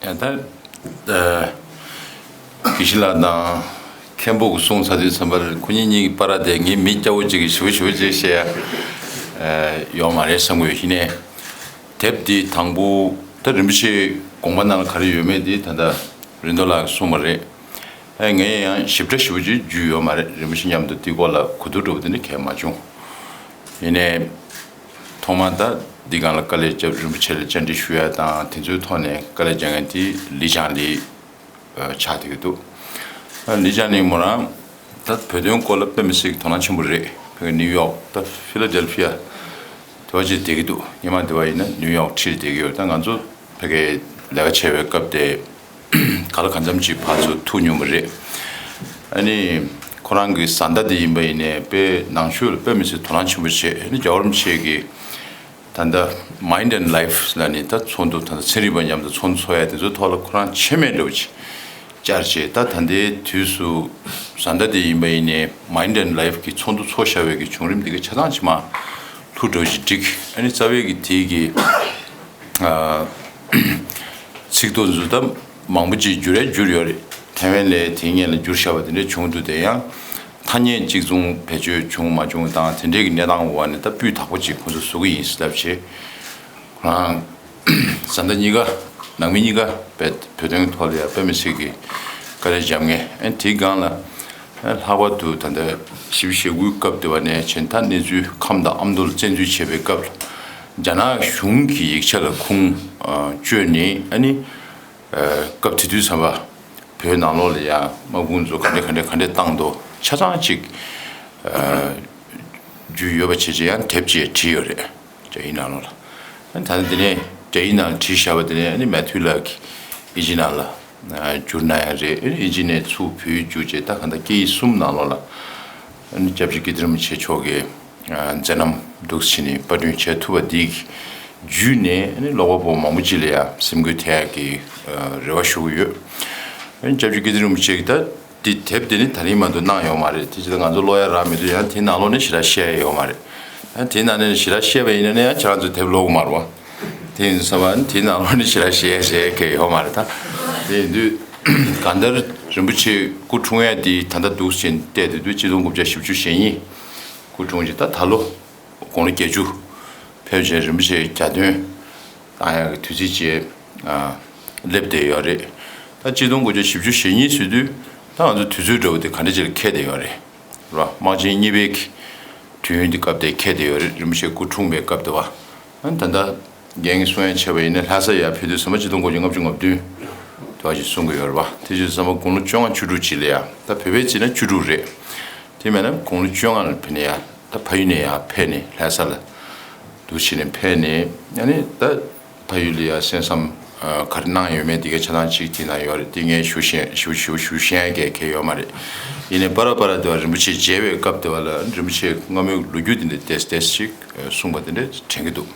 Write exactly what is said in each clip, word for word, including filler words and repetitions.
ཡང་ད་ཨ་དགེ་བཤེས་ལགས་དང་མཁན་པོ་གི་གསུང་ཚར་དུས་ཙམ་པར་ཁོ་གཉིས་གཉིས་ཀྱི་བར་དེ་ངས་མི་སྐྱ་བོ་གཅིག་གིས་ཞུ་ཞུ་ཅིག་བཤད་ཡ་ཨ་ཡོད་མ་རེད་བསམ་གྱི་ཡོད། ཡིན་ནའི་དེབ་འདི་དང་པོ་ད་རིན་པོ་ཆེའི་དགོངས་པ་ནང་ལ་ག་རེ་ཡོད་མེད་འདི་ད་ལྟ་རིན་རྡོ་ལགས་གསུངས་པ་རེད། ཨ་ངས་ཡང་ཞིབ་ཕྲ་ཞུ་རྒྱུ་རྒྱུས་ཡོད་མ་རེད། རིན་པོ་ཆེ་མཉམ་དུ་འདི་སྐོར་ལ་གོ་བསྡུར་འགྲོ་བ་དེ་འདྲ་གང་ཡང་མ་བྱུང་། ཡིན་ནའི་ཐོག་མར་ད་འདི་སྒང་ལ་དཀའ་ལས་བརྒྱབ། རིན་པོ་ཆེ་ལ་བཅར་འདྲི་ཞུ་ཡ་དང་དེ་ཚོའི་ཐོག་ནས་དཀའ་ལས་རྒྱག་མཁན་དེ་ལི་ཅང་ལི་ཆགས་བསྡད་ཀྱི་འདུག། ཨ་ལི་ཅང་ལི་མོ་རང་ད་བོད་དོན་སྐོར་ལ་དཔེ་མི་སྲིད་ཀྱི་དོ་སྣང་ཆེན་པོ་རེད། བོད་ནིའུ་ཡོག་ད་ཕི་ལ་ཌེལ་ཕི་ཡ་དེ་བ་ཅིག་བསྡད་ཀྱི་འདུག། སྔོན་མ་དེ་བ་ཡིན་ན་ནིའུ་ཡོག་ཁྲིར་བསྡད་ཀྱི་ཡོད། ད་ང་ཚོ་ཕ་གིར་ལས་ཀ་བྱེད་པའི་སྐབས་དེ་ག་ལ་གང་འཚམ་ཅིག་ཕར་ཚུར་ཐུག་མྱོང་བ་རེད། ཨ་ནི་ཁོ་རང་གི་བཟའ་ཟླ་དེ་ཡིན་པ་ཡིན་ནའི་དཔེ་ནང་ཆོས་ལ་དཔེ་མི་སྲིད་དོ་སྣང་ཆེན་པོ་བྱེད། ཨ་ནི་རྒྱལ་བ་རིན་པོ་ཆེ་གི་ད་ལྟ་Mind and Life ལ་ནི་ད་ཚོགས་འདུ་ད་ལྟ་ཚན་རིག་པ་མཉམ་དུ་ཚོགས་འདུ་ཚོགས་ཡ་དེ་ཚོའི་ཐོག་ལ་ཁོ་རང་ཆད་མེད་འདྲ་བོ་ཅིག་བཅར་བྱས། ད་ད་ལྟའི་དུས་སུ་བཟའ་ཟླ་དེ་ཡིན་པ་ཡིན་ནའི་Mind and Life གི་ཚོགས་འདུ་ཚོགས་བཞག་པའི་གི་བྱུང་རིམ་དེ་ག་ཆ་ཚང་ཅིག་མར་ལྷུག་འགྲོ་ཞིག་བསྒྲིགས། ཨ་ནི་རྩ་བའི་གི་དེའི་གི་ཨ་ཚིག་ཐོ་ཚོ་ད་མང་པོ་ཅིག་བསྒྱུར་ཡ་བསྒྱུར་ཡོད་རེད། ཐའེ་ཝན་ལ་དེའི་སྔོན་ལ་བསྒྱུར་བཞག་པ་དེ་འདྲ་བྱུང་འདུག། དེ་ཡང་ཐ་སྙད་གཅིག་མཚུངས་བེད་སྤྱོད་བྱུང་མ་བྱུང་དང་དེ་འདྲའི་གི་གནས་སྟངས་འོག་ནས་ད་སྤུས་དག་པོ་ཅིག་ཁོང་ཚོས་བཟོ་གི་ཡིན་ཟེར་ལབ་བྱས། ཁོ་རང་བཟའ་ཟླ་གཉིས་ཀ་ནང་མི་གཉིས་ཀ་བོད་བོད་དོན་ཐོག་ལ་ཡང་དཔེ་མི་སྲིད་ཀྱི་དཀའ་ལས་བརྒྱབ་མཁན། ཨ་དེའི་སྒང་ལ་ཨ་ལྷག་པར་དུ་ད་ལྟ་བཞི་བཅུ་ཞེ་དགུའི་སྐབས་དེ་བ་ནས་བྱས་ད་གནས་ཚུལ་ཁམས་དང་ཨ་མདོ་ལ་བཙན་འཛུལ་བྱས་པའི་སྐབས་ལ་རྒྱ་ནག་གཞུང་གི་ཡིག་ཆ་ལ་ཁུངས་ཨ་བཅོལ་ནས། ཨ་ནི་ཨ་སྐབས་དེ་དུས་ཙམ་པ་བོད་ནང་ལོགས་ལ་ཡང་དམག་དཔུང་ཚོ་ག་འདྲ་ག་འདྲ་ག་འདྲ་བཏང་འདུག་ཆ་ཚང་ཅིག་ཨ་རྒྱུས་ཡོད་པ་བྱས་བྱས་ཡང་དེབ་ཅིག་བྲིས་ཡོད་རེད། རྒྱ་ཡིག་ནང་ལོགས་ལ། ཨ་ནི་ད་ནི་དེ་ནས་རྒྱ་ཡིག་ནང་བྲིས་བཞག་པ་དེ་ནས་ཨ་ནི་མེ་ཐུའུ་ལགས་ཀྱིས་དབྱིན་ཇི་ནང་ལ་ཨ་བསྒྱུར་གནང་ཡ་རེད། ཨ་ནི་དབྱིན་ཇི་ནས་ཚུར་བོད་ཡིག་བསྒྱུར་བྱས་ད་གང་ལྟར་སྐད་ཡིག་གསུམ་ནང་ལོགས་ལ་ཨ་ནི་སྐྱབས་རྗེ་ཀིརྟི་རིན་པོ་ཆེ་མཆོག་གིས་ཨ་མཛད་རྣམ་འདུག་སེ་བྱས་ནས་པར་སྐྲུན་བྱས་ཐུབ་པ་འདི་བརྒྱུད་ནས་ཨ་ནི་ཀློག་པ་པོ་མང་པོ་ཅིག་ལ་ཡང་སེམས་འགུལ་ཐེབས་ཡ་གི་ཨ་རེ་བ་ཞུ་གི་ཡོད། ཨ་ནི་སྐྱབས་རྗེ་ཀིརྟི་རིན་པོ་ཆེ་གིས་ད་འདི་དེབ་དེ་ནི་ད་རིང་མ་གཏོགས་གནང་ཡོད་མ་རེད། དེ་ཅི་ད་ང་ཚོ་ཀློག་ཡ་རག་མི་འདུག། ཡང་དེ་ནང་ལོགས་ནས་ཞེ་དྲག་བཤད་ཡ་ཡོད་མ་རེད། ཡང་དེ་ནང་ནས་ཞེ་དྲག་བཤད་པ་ཡིན་ན་ནི་ཡང་ཁྱེད་རང་ཚོ་དེབ་ཀློག་གི་མ་རེད་བ། དེ་ཡིན་དུས་ཙམ་པ་དེའི་ནང་ལོགས་ནས་ཞེ་དྲག་བཤད་ཡ་བཤད་མཁན་ཡོད་མ་རེད་ད། དེ་ཡིན་དུས་གང་ལྟར་རིན་པོ་ཆེ་སྐུ་འཁྲུངས་ཡ་དེ་ད་ལྟ་འདུག་སེ་བལྟས་དུས་དུས་ཆིག་སྟོང་དགུ་བརྒྱ་བཞི་བཅུ་ཞེ་གཉིས་སྐུ་འཁྲུངས་ཀྱི་ད་ད་ལོ་དགུང་ལོ་བརྒྱད་ཅུ་ཕེབས་བྱས་རིན་པོ་ཆེ་གྱ་སྟོན་བཏང་ཡག་གི་དུས་ཚིགས་ཅིག་ཨ་སླེབས་བསྡད་ཡོད་རེད། ད་ཆིག་སྟོང་དགུ་བརྒྱ་བཞི་བཅུ་ཞེ་གཉིས་ཟེར་དུས་ད་ང་ཚོ་དུས་ཚོད་འདྲ་བོ་དེ་ག་འདྲ་ཅིག་ལ་འཁེལ་བསྡད་ཡོད་རེད། རེད་བ། དམག་ཆེན་གཉིས་པའི་གི་དུས་ཡུན་དེ་སྐབས་དེ་འཁེལ་བསྡད་ཡོད་རེད། རིན་པོ་ཆེ་སྐུ་འཁྲུངས་པའི་སྐབས་དེ་བ། ཨ་ནི་ད་ལྟ་རྒན་གྱིས་གསུང་ཡ་བྱས་པ་ཡིན་ན་ལྷ་ས་ཡར་ཕེབས་དུས་ཙམ་པ་ཆིག་སྟོང་དགུ་བརྒྱ་ལྔ་བཅུ་ང་བདུན་དེ་བ་ཞིག་གསུང་གི་ཡོད་རེད་བ། དེ་བྱས་ཙམ་པ་དགུང་ལོ་བཅོ་ལྔ་བཅུ་དྲུག་ཅིག་ལ་ཡ་ད་བོད་པའི་བྱས་ན་བཅུ་དྲུག་རེད། དེ་མེད་ན་དགུང་ལོ་བཅོ་ལྔ་ལ་ཕེབས་ནས་ཡ་ད་ཕ་ཡུལ་ནས་ཡར་ཕེབས་ནས་ལྷ་ས་ལ་འདུག་སེ་བྱས་ནས་ཕེབས་ནས། ཨ་ནི་ད་ཕ་ཡུལ་ལ་ཡ་གསན་བསམ་ཨ་ག་རེ་གནང་ཡོད་མེད་དེ་གའི་ཆ་ཚང་ཅིག་དེ་ན་ཡོད་རེད། དེ་ངས་ཞུ་ཤེས་ཞུ་ཞུ་ཞུ་ཤེས་ཡ་གའི་གལ་ཡོད་མ་རེད། ཡིན་ནའི་པ་ར་པ་ར་དེ་བ་རིན་པོ་ཆེ་མཇལ་བའི་སྐབས་དེ་བ་ལ་རིན་པོ་ཆེ་སྔ་མོའི་ལོ་རྒྱུས་དེ་འདྲ་ཏེས་ཏེས་ཅིག་གསུངས་པ་དེ་འདྲ་དྲན་གྱི་འདུག།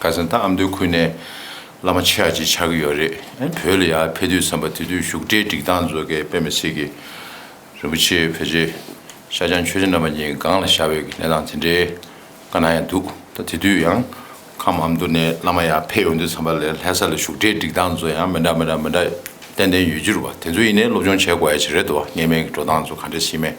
ཁ་སང་ད་ཨ་མདོའི་ཁུལ་ནས་བླ་མ་ཆེ་བ་ཅིག་ཆགས་ཀྱི་ཡོད་རེད། ཨ་ནི་བོད་ལ་ཡར་ཕེབས་དུས་ཙམ་པ་དེ་དུས་བཞུགས་གྲལ་སྒྲིག་སྟངས་ཚོ་གའི་དཔེ་མི་སྲིད་ཀྱི་རིན་པོ་ཆེ་ཕལ་ཆེར་ཤར་བྱང་ཆོས་རྗེ་རྣམ་པ་གཉིས་སྒང་ལ་བཞག་པའི་གནས་སྟངས་དེ་འདྲའི་བཀའ་གནང་ཡ་འདུག། ད་དེ་དུས་ཡང་ཁམས་ཨ་མདོ་ནས་བླ་མ་ཡར་ཕེབས་ཡོང་དུས་ཙམ་པ་ལ་ལྷ་ས་ལ་བཞུགས་གྲལ་སྒྲིག་སྟངས་ཚོ་ཡང་མི་འདྲ་མི་འདྲ་མི་འདྲ་ཏན་ཏན་ཡོད་ཀྱི་རེད་བ། དེ་ཚོ་ཡིན་ནའི་སློབ་སྦྱོང་བྱེད་དགོས་ཡ་ཅིག་རེད་འདུག་བ། སྔས་མའི་འགྲོ་སྟངས་ཚོ་ག་འདྲ་ཞིག་མེད་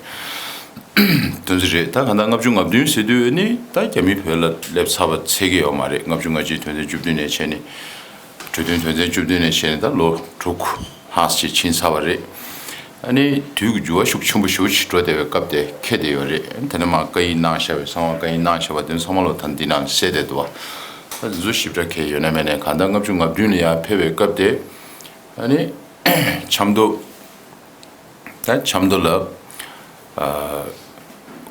དོན་ཚོ་རེད། ད་གང་ལྟར་ལྔ་བཅུ་ང་བདུན་ཟེར་དུས་ནི་ད་རྒྱ་མི་བོད་ལ་སླེབས་ཚར་བ་ཚད་ཀྱི་ཡོད་མ་རེད། ལྔ་བཅུ་ང་གཅིག་དོན་ཚན་བཅུ་བདུན་ནས་བྱས་ནས་གྲོས་མཐུན་དོན་ཚན་བཅུ་བདུན་ནས་བྱས་ནས་ད་ལོ་དྲུག་ལྷག་ཅིག་ཕྱིན་ཚར་བ་རེད། ཨ་ནི་དུས་ཀྱི་འགྱུར་བ་ཤུགས་ཆེན་པོ་ཞེ་པོ་ཅིག་འགྲོ་བསྡད་པའི་སྐབས་དེ་འཁེལ་བསྡད་ཡོད་རེད། དེ་ནས་མར་བཀའ་ཡིག་གནང་བཞག་པའི་གསང་བ་བཀའ་ཡིག་གནང་བཞག་པ་དེ་ཚང་མ་ལོ་ད་འདི་ནང་གསལ་བསྡད་འདུག་བ། ད་འདི་ཚོ་ཞིབ་ཕྲ་གལ་ཡོད་ན་མེད་ན་གང་ལྟར་ལྔ་བཅུ་ང་བདུན་ལ་ཡར་ཕེབས་པའི་སྐབས་དེ་ཨ་ནི་ཆབ་མདོ། ད་ཆབ་མདོ་ལ་ཨ་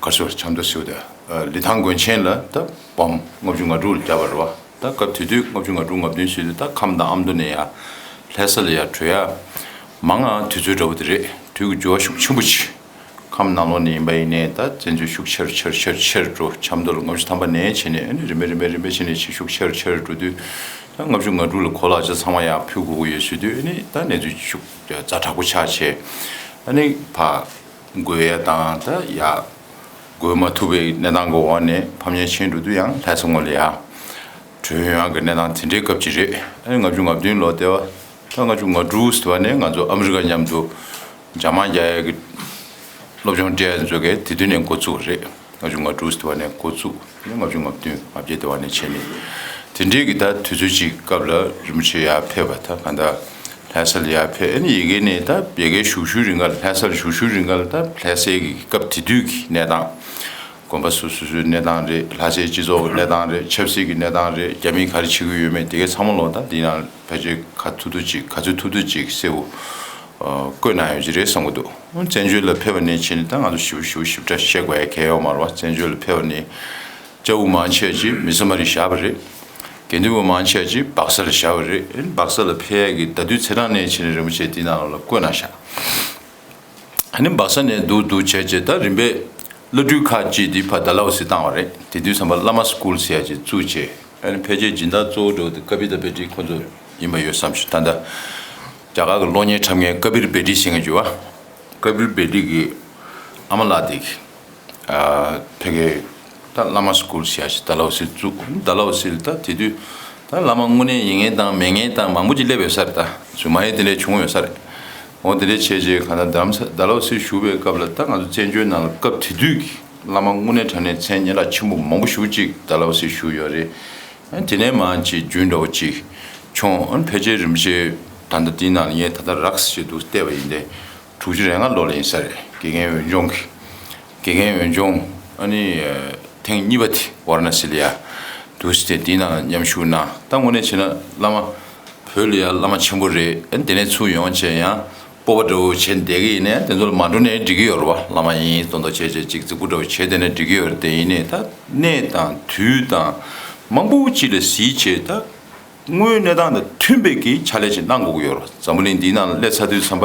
ག་རེ་ཟེར་བ་ཆབ་མདོ་ཟེར་བ་དེ་ཨ་ལི་ཐང་དགོན་ཆེན་ལ་ད་སྦོམ་ལྔ་བཅུ་ང་དྲུག་ལ་བརྒྱབ་པ་རེད་བ། ད་སྐབས་དེ་དུས་ལྔ་བཅུ་ང་དྲུག་ང་བདུན་ཟེར་དུས་ད་ཁམས་དང་ཨ་མདོ་ནས་ཡར་ལྷ་ས་ལ་ཡར་བྲོས་ཡ་མང་ང་དུས་ཚོད་འདྲ་བོ་དེ་རེད། དུས་ཀྱི་འགྱུར་བ་ཤུགས་ཆེན་པོ་ཅིག། ཁམས་ནང་ལོགས་ནས་ཡིན་པ་ཡིན་ནའི་ད་བཙན་འཛུལ་ཤུགས་ཆེར་ཆེར་ཆེར་ཆེར་འགྲོ། ཆབ་མདོ་ལ་ལྔ་བཅུ་ཐམ་པ་ནས་བྱས་ནས་ཨ་ནི་རིམ་པས་རིམ་པས་རིམ་པས་བྱས་ནས་ཆེ་ཤུགས་ཆེར་ཆེར་འགྲོ་དུས་ད་ལྔ་བཅུ་ང་དྲུག་ལ་གོ་ལག་ཆ་ཚང་མ་ཡར་ཕུལ་དགོས་ཀྱི་ཡོད་ཟེར་དུས་ཨ་ནི་ད་གནས་ཚུལ་ཤུགས་ཛ་དྲག་པོ་ཆགས་བྱས། ཨ་ནི་ཕར་འགོས་ཡ་དང་ད་ཡར་འགོས་མ་ཐུབ་པའི་གནས་སྟངས་ཀྱི་འོག་ནས་ཕམ་ཉེས་ཕྱིན་འགྲོ་དུས་ཡང་ལྷ་ས་ངོས་ལ་ཡར་བྲོས་ཡོང་ཡ་གི་གནས་སྟངས་དེ་འདྲའི་སྐབས་ཅིག་རེད། ཨ་ནི་ལྔ་བཅུ་ང་བདུན་ལོ་དེ་བ་ ད་ལྔ་བཅུ་ང་དྲུག་ཟེར་བ་ནས་ང་ཚོ་ཨ་མི་རི་ཀ་མཉམ་དུ་ཇ་མ་རྒྱག་ཡ་གི་སློབ་སྦྱོང་སྤྲད་ཡ་ཚོ་གས་དེ་དུས་ནས་འགོ་བཙུགས་པ་རེད། ལྔ་བཅུ་ང་དྲུག་ཟེར་བ་ནས་འགོ་བཙུགས་ནས་ལྔ་བཅུ་ང་བདུན་ང་བརྒྱད་དེ་བ་ནས་བྱས་ནས་དེ་འདྲའི་གི་ད་དུས་ཚོད་ཅིག་སྐབས་ལ་རིན་པོ་ཆེ་ཡར་ཕེབས་པ། ད་གང་ལྟར་ལྷ་སར་ཡར་ཕེབས། ཨ་ནི་ཡ་གི་ནས་ད་ཡ་གི་བཞུགས་བཞུགས་རིང་ག་ལ་ལྷ་སར་བཞུགས་བཞུགས་རིང་ག་ལ་ད་ལྷ་སའི་གི་སྐབས་དེ་དུས་ཀྱི་གནས་སྟངས། དགོན་པ་སོ་སོ་སོའི་གནས་སྟངས་རེད། ལྷ་སའི་སྤྱི་ཚོགས་གནས་སྟངས་རེད། ཆབ་སྲིད་ཀྱི་གནས་སྟངས་རེད། རྒྱ་མིས་ག་རེ་བྱེད་ཀྱི་ཡོད་མེད་དེ་གའི་ཚང་མ་ལོ་ད་འདི་ནང་ཕལ་ཆེར་ཁ་ཐུག་ཐུག་ཅིག་ག་ཚོད་ཐུག་ཐུག་ཅིག་གསལ་པོ་ཨ་བཀོད་གནང་ཡོད་ཀྱི་རེད་བསམ་གྱི་འདུག་བཙན་བྱོལ་ལ་ཕེབས་པ་ནས་བྱས་ནས་ད་ང་ཚོ་ཞིབ་ཞིབ་ཞིབ་ཕྲ་བཤད་དགོས་ཡ་གལ་ཡོད་མ་རེད་བ། བཙན་བྱོལ་ལ་ཕེབས་པ་ནས་སྐྱ་བོ་མང་ཆེ་ཅིག་མི་ཚེ་མ་རིག་བཞག་པ་རེད། དགེ་འདུན་པ་མང་ཆེ་ཅིག་སྦག་སར་བཞག་པ་རེད། སྦག་ས་ལ་ཕེབས་ཡ་གི་ད་དུས་ཚེ་རིང་ནས་བྱས་ནས་རིན་པོ་ཆེ་འདི་ནང་ལ་བཀོད་གནང་ཤག་ཨ་ནི་སྦག་ས་ནས་འདུག་འདུག་བྱས་བྱས་ད་རིམ་པས་བླ་སྤྲུལ་ཁག་ཅིག་འདི་ཕར་ཌལ་ཧོ་སི་བཏང་བ་རེད། དེ་དུས་ཙམ་པ་བླ་མ་སི་ཀུལ་ཟེར་ཡ་ཅིག་བཙུགས་བྱས། ཨ་ནི་ཕལ་ཆེར་སྦྱིན་བདག་གཙོ་བོ་འདྲ་བོ་དེ་ཀ་པི་ཏ་བེ་ཏི་ཁོ་ཚོ་ཡིན་པ་ཡོད་བསམ་ཞིག་ད་ལྟ་རྒྱ་གར་གྱི་གློག་བརྙན་འཁྲབ་མཁན་ཀ་པིལ་བེ་ཏི་ཟེར་མཁན་ཅིག་ཡོད་བ། ཀ་པིལ་བེ་ཏི་གི་ཨ་མ་ལགས་དེ་གི་ཨ་ཕ་གིར་ད་བླ་མ་སི་ཀུལ་ཟེར་ཡ་ཞིག་ཌལ་ཧོ་སི་བཙུགས། ཌལ་ཧོ་སི་ལ་ད་དེ་དུས་ད་བླ་མ་དངོས་གནས་ཡིན་མཁན་དང་མེད་མཁན་དང་མང་པོ་ཅིག་སླེབས་ཡོད་ས་རེད། ད་རྫུན་མ་ཡིན་དེ་འདྲས་བྱུང་ཡོད་ས་རེད། འོ་དེ་འདྲས་བྱས་རྗེས་གང་ལྟར་རྡ་རམ་ས་ཌལ་ཧོ་སི་བཞུགས་པའི་སྐབས་ལ་ད་ང་ཚོ་བཙན་བྱོལ་ནང་ལ་སྐབས་དེ་དུས་ཀྱི་བླ་མ་དངོས་གནས་དྲང་གནས་མཚན་སྙན་གྲགས་ཆེན་པོ་མང་པོ་ཞེ་པོ་ཅིག་ཌལ་ཧོ་སི་བཞུགས་ཡོད་རེད། དེ་ནས་མར་ཅིག་རྒྱུན་འདྲ་བོ་ཅིག་བྱུང་། ཕལ་ཆེར་རིན་པོ་ཆེ་ད་ལྟ་དེའི་ནང་ལ་ངས་ད་ལྟ་རགས་ཞེས་འདུག་བལྟས་པ་ཡིན་ཏེ། དྲུག་ཅུ་རེ་ལྔ་ལོ་ལ་ཡིན་ས་རེད། དགེ་རྒན་འོས་སྦྱོང་གི། དགེ་རྒན་འོས་སྦྱོང་ཨ་ནི་ཐེངས་གཉིས་པ་དེ་ཝཱ་ར་ཎ་སི་ལ་ཡ་འདུག་སྟེ་དེའི་ནང་མཉམ་ཞུགས་གནང་། ད་དངོས་གནས་བྱས་ན་བླ་མ་བོད་ལ་ཡ་བླ་མ་ཆེན་པོ་རེད། ཨ་ནི་དེ་ནས་ཚུར་ཡོང་བྱས་ཡང་སྤོབས་པ་འདྲ་བོ་བྱས་བསྡད་ཀྱི་ཡིན་ནའི་དེ་ཚོ་ལ་མ་འགྲོ་ནའི་འགྲིག་གི་ཡོད་རེད་བ། བླ་མ་ཡིན་མདོག་མདོག་བྱས་བྱས་ཅིག་རྫིག་པོ་འདྲ་བོ་བྱས་བསྡད་ནའི་འགྲིག་གི་ཡོད་རེད། དེ་ཡིན་ནའི་ད་གནས་དང་དུས་དང་མང་པོ་ཅིག་ལ་གཟིགས་བྱས་ད། དངོས་ཡོད་གནས་སྟངས་དང་མཐུན་པའི་གི་ཕྱག་ལས་ཅིག་གནང་དགོས་ཀྱི་ཡོད་རེད། འཛམ་བུ་གླིང་འདིའི་ནང་ལ་སླེབས་ཚར་དུས་ཙམ་པ་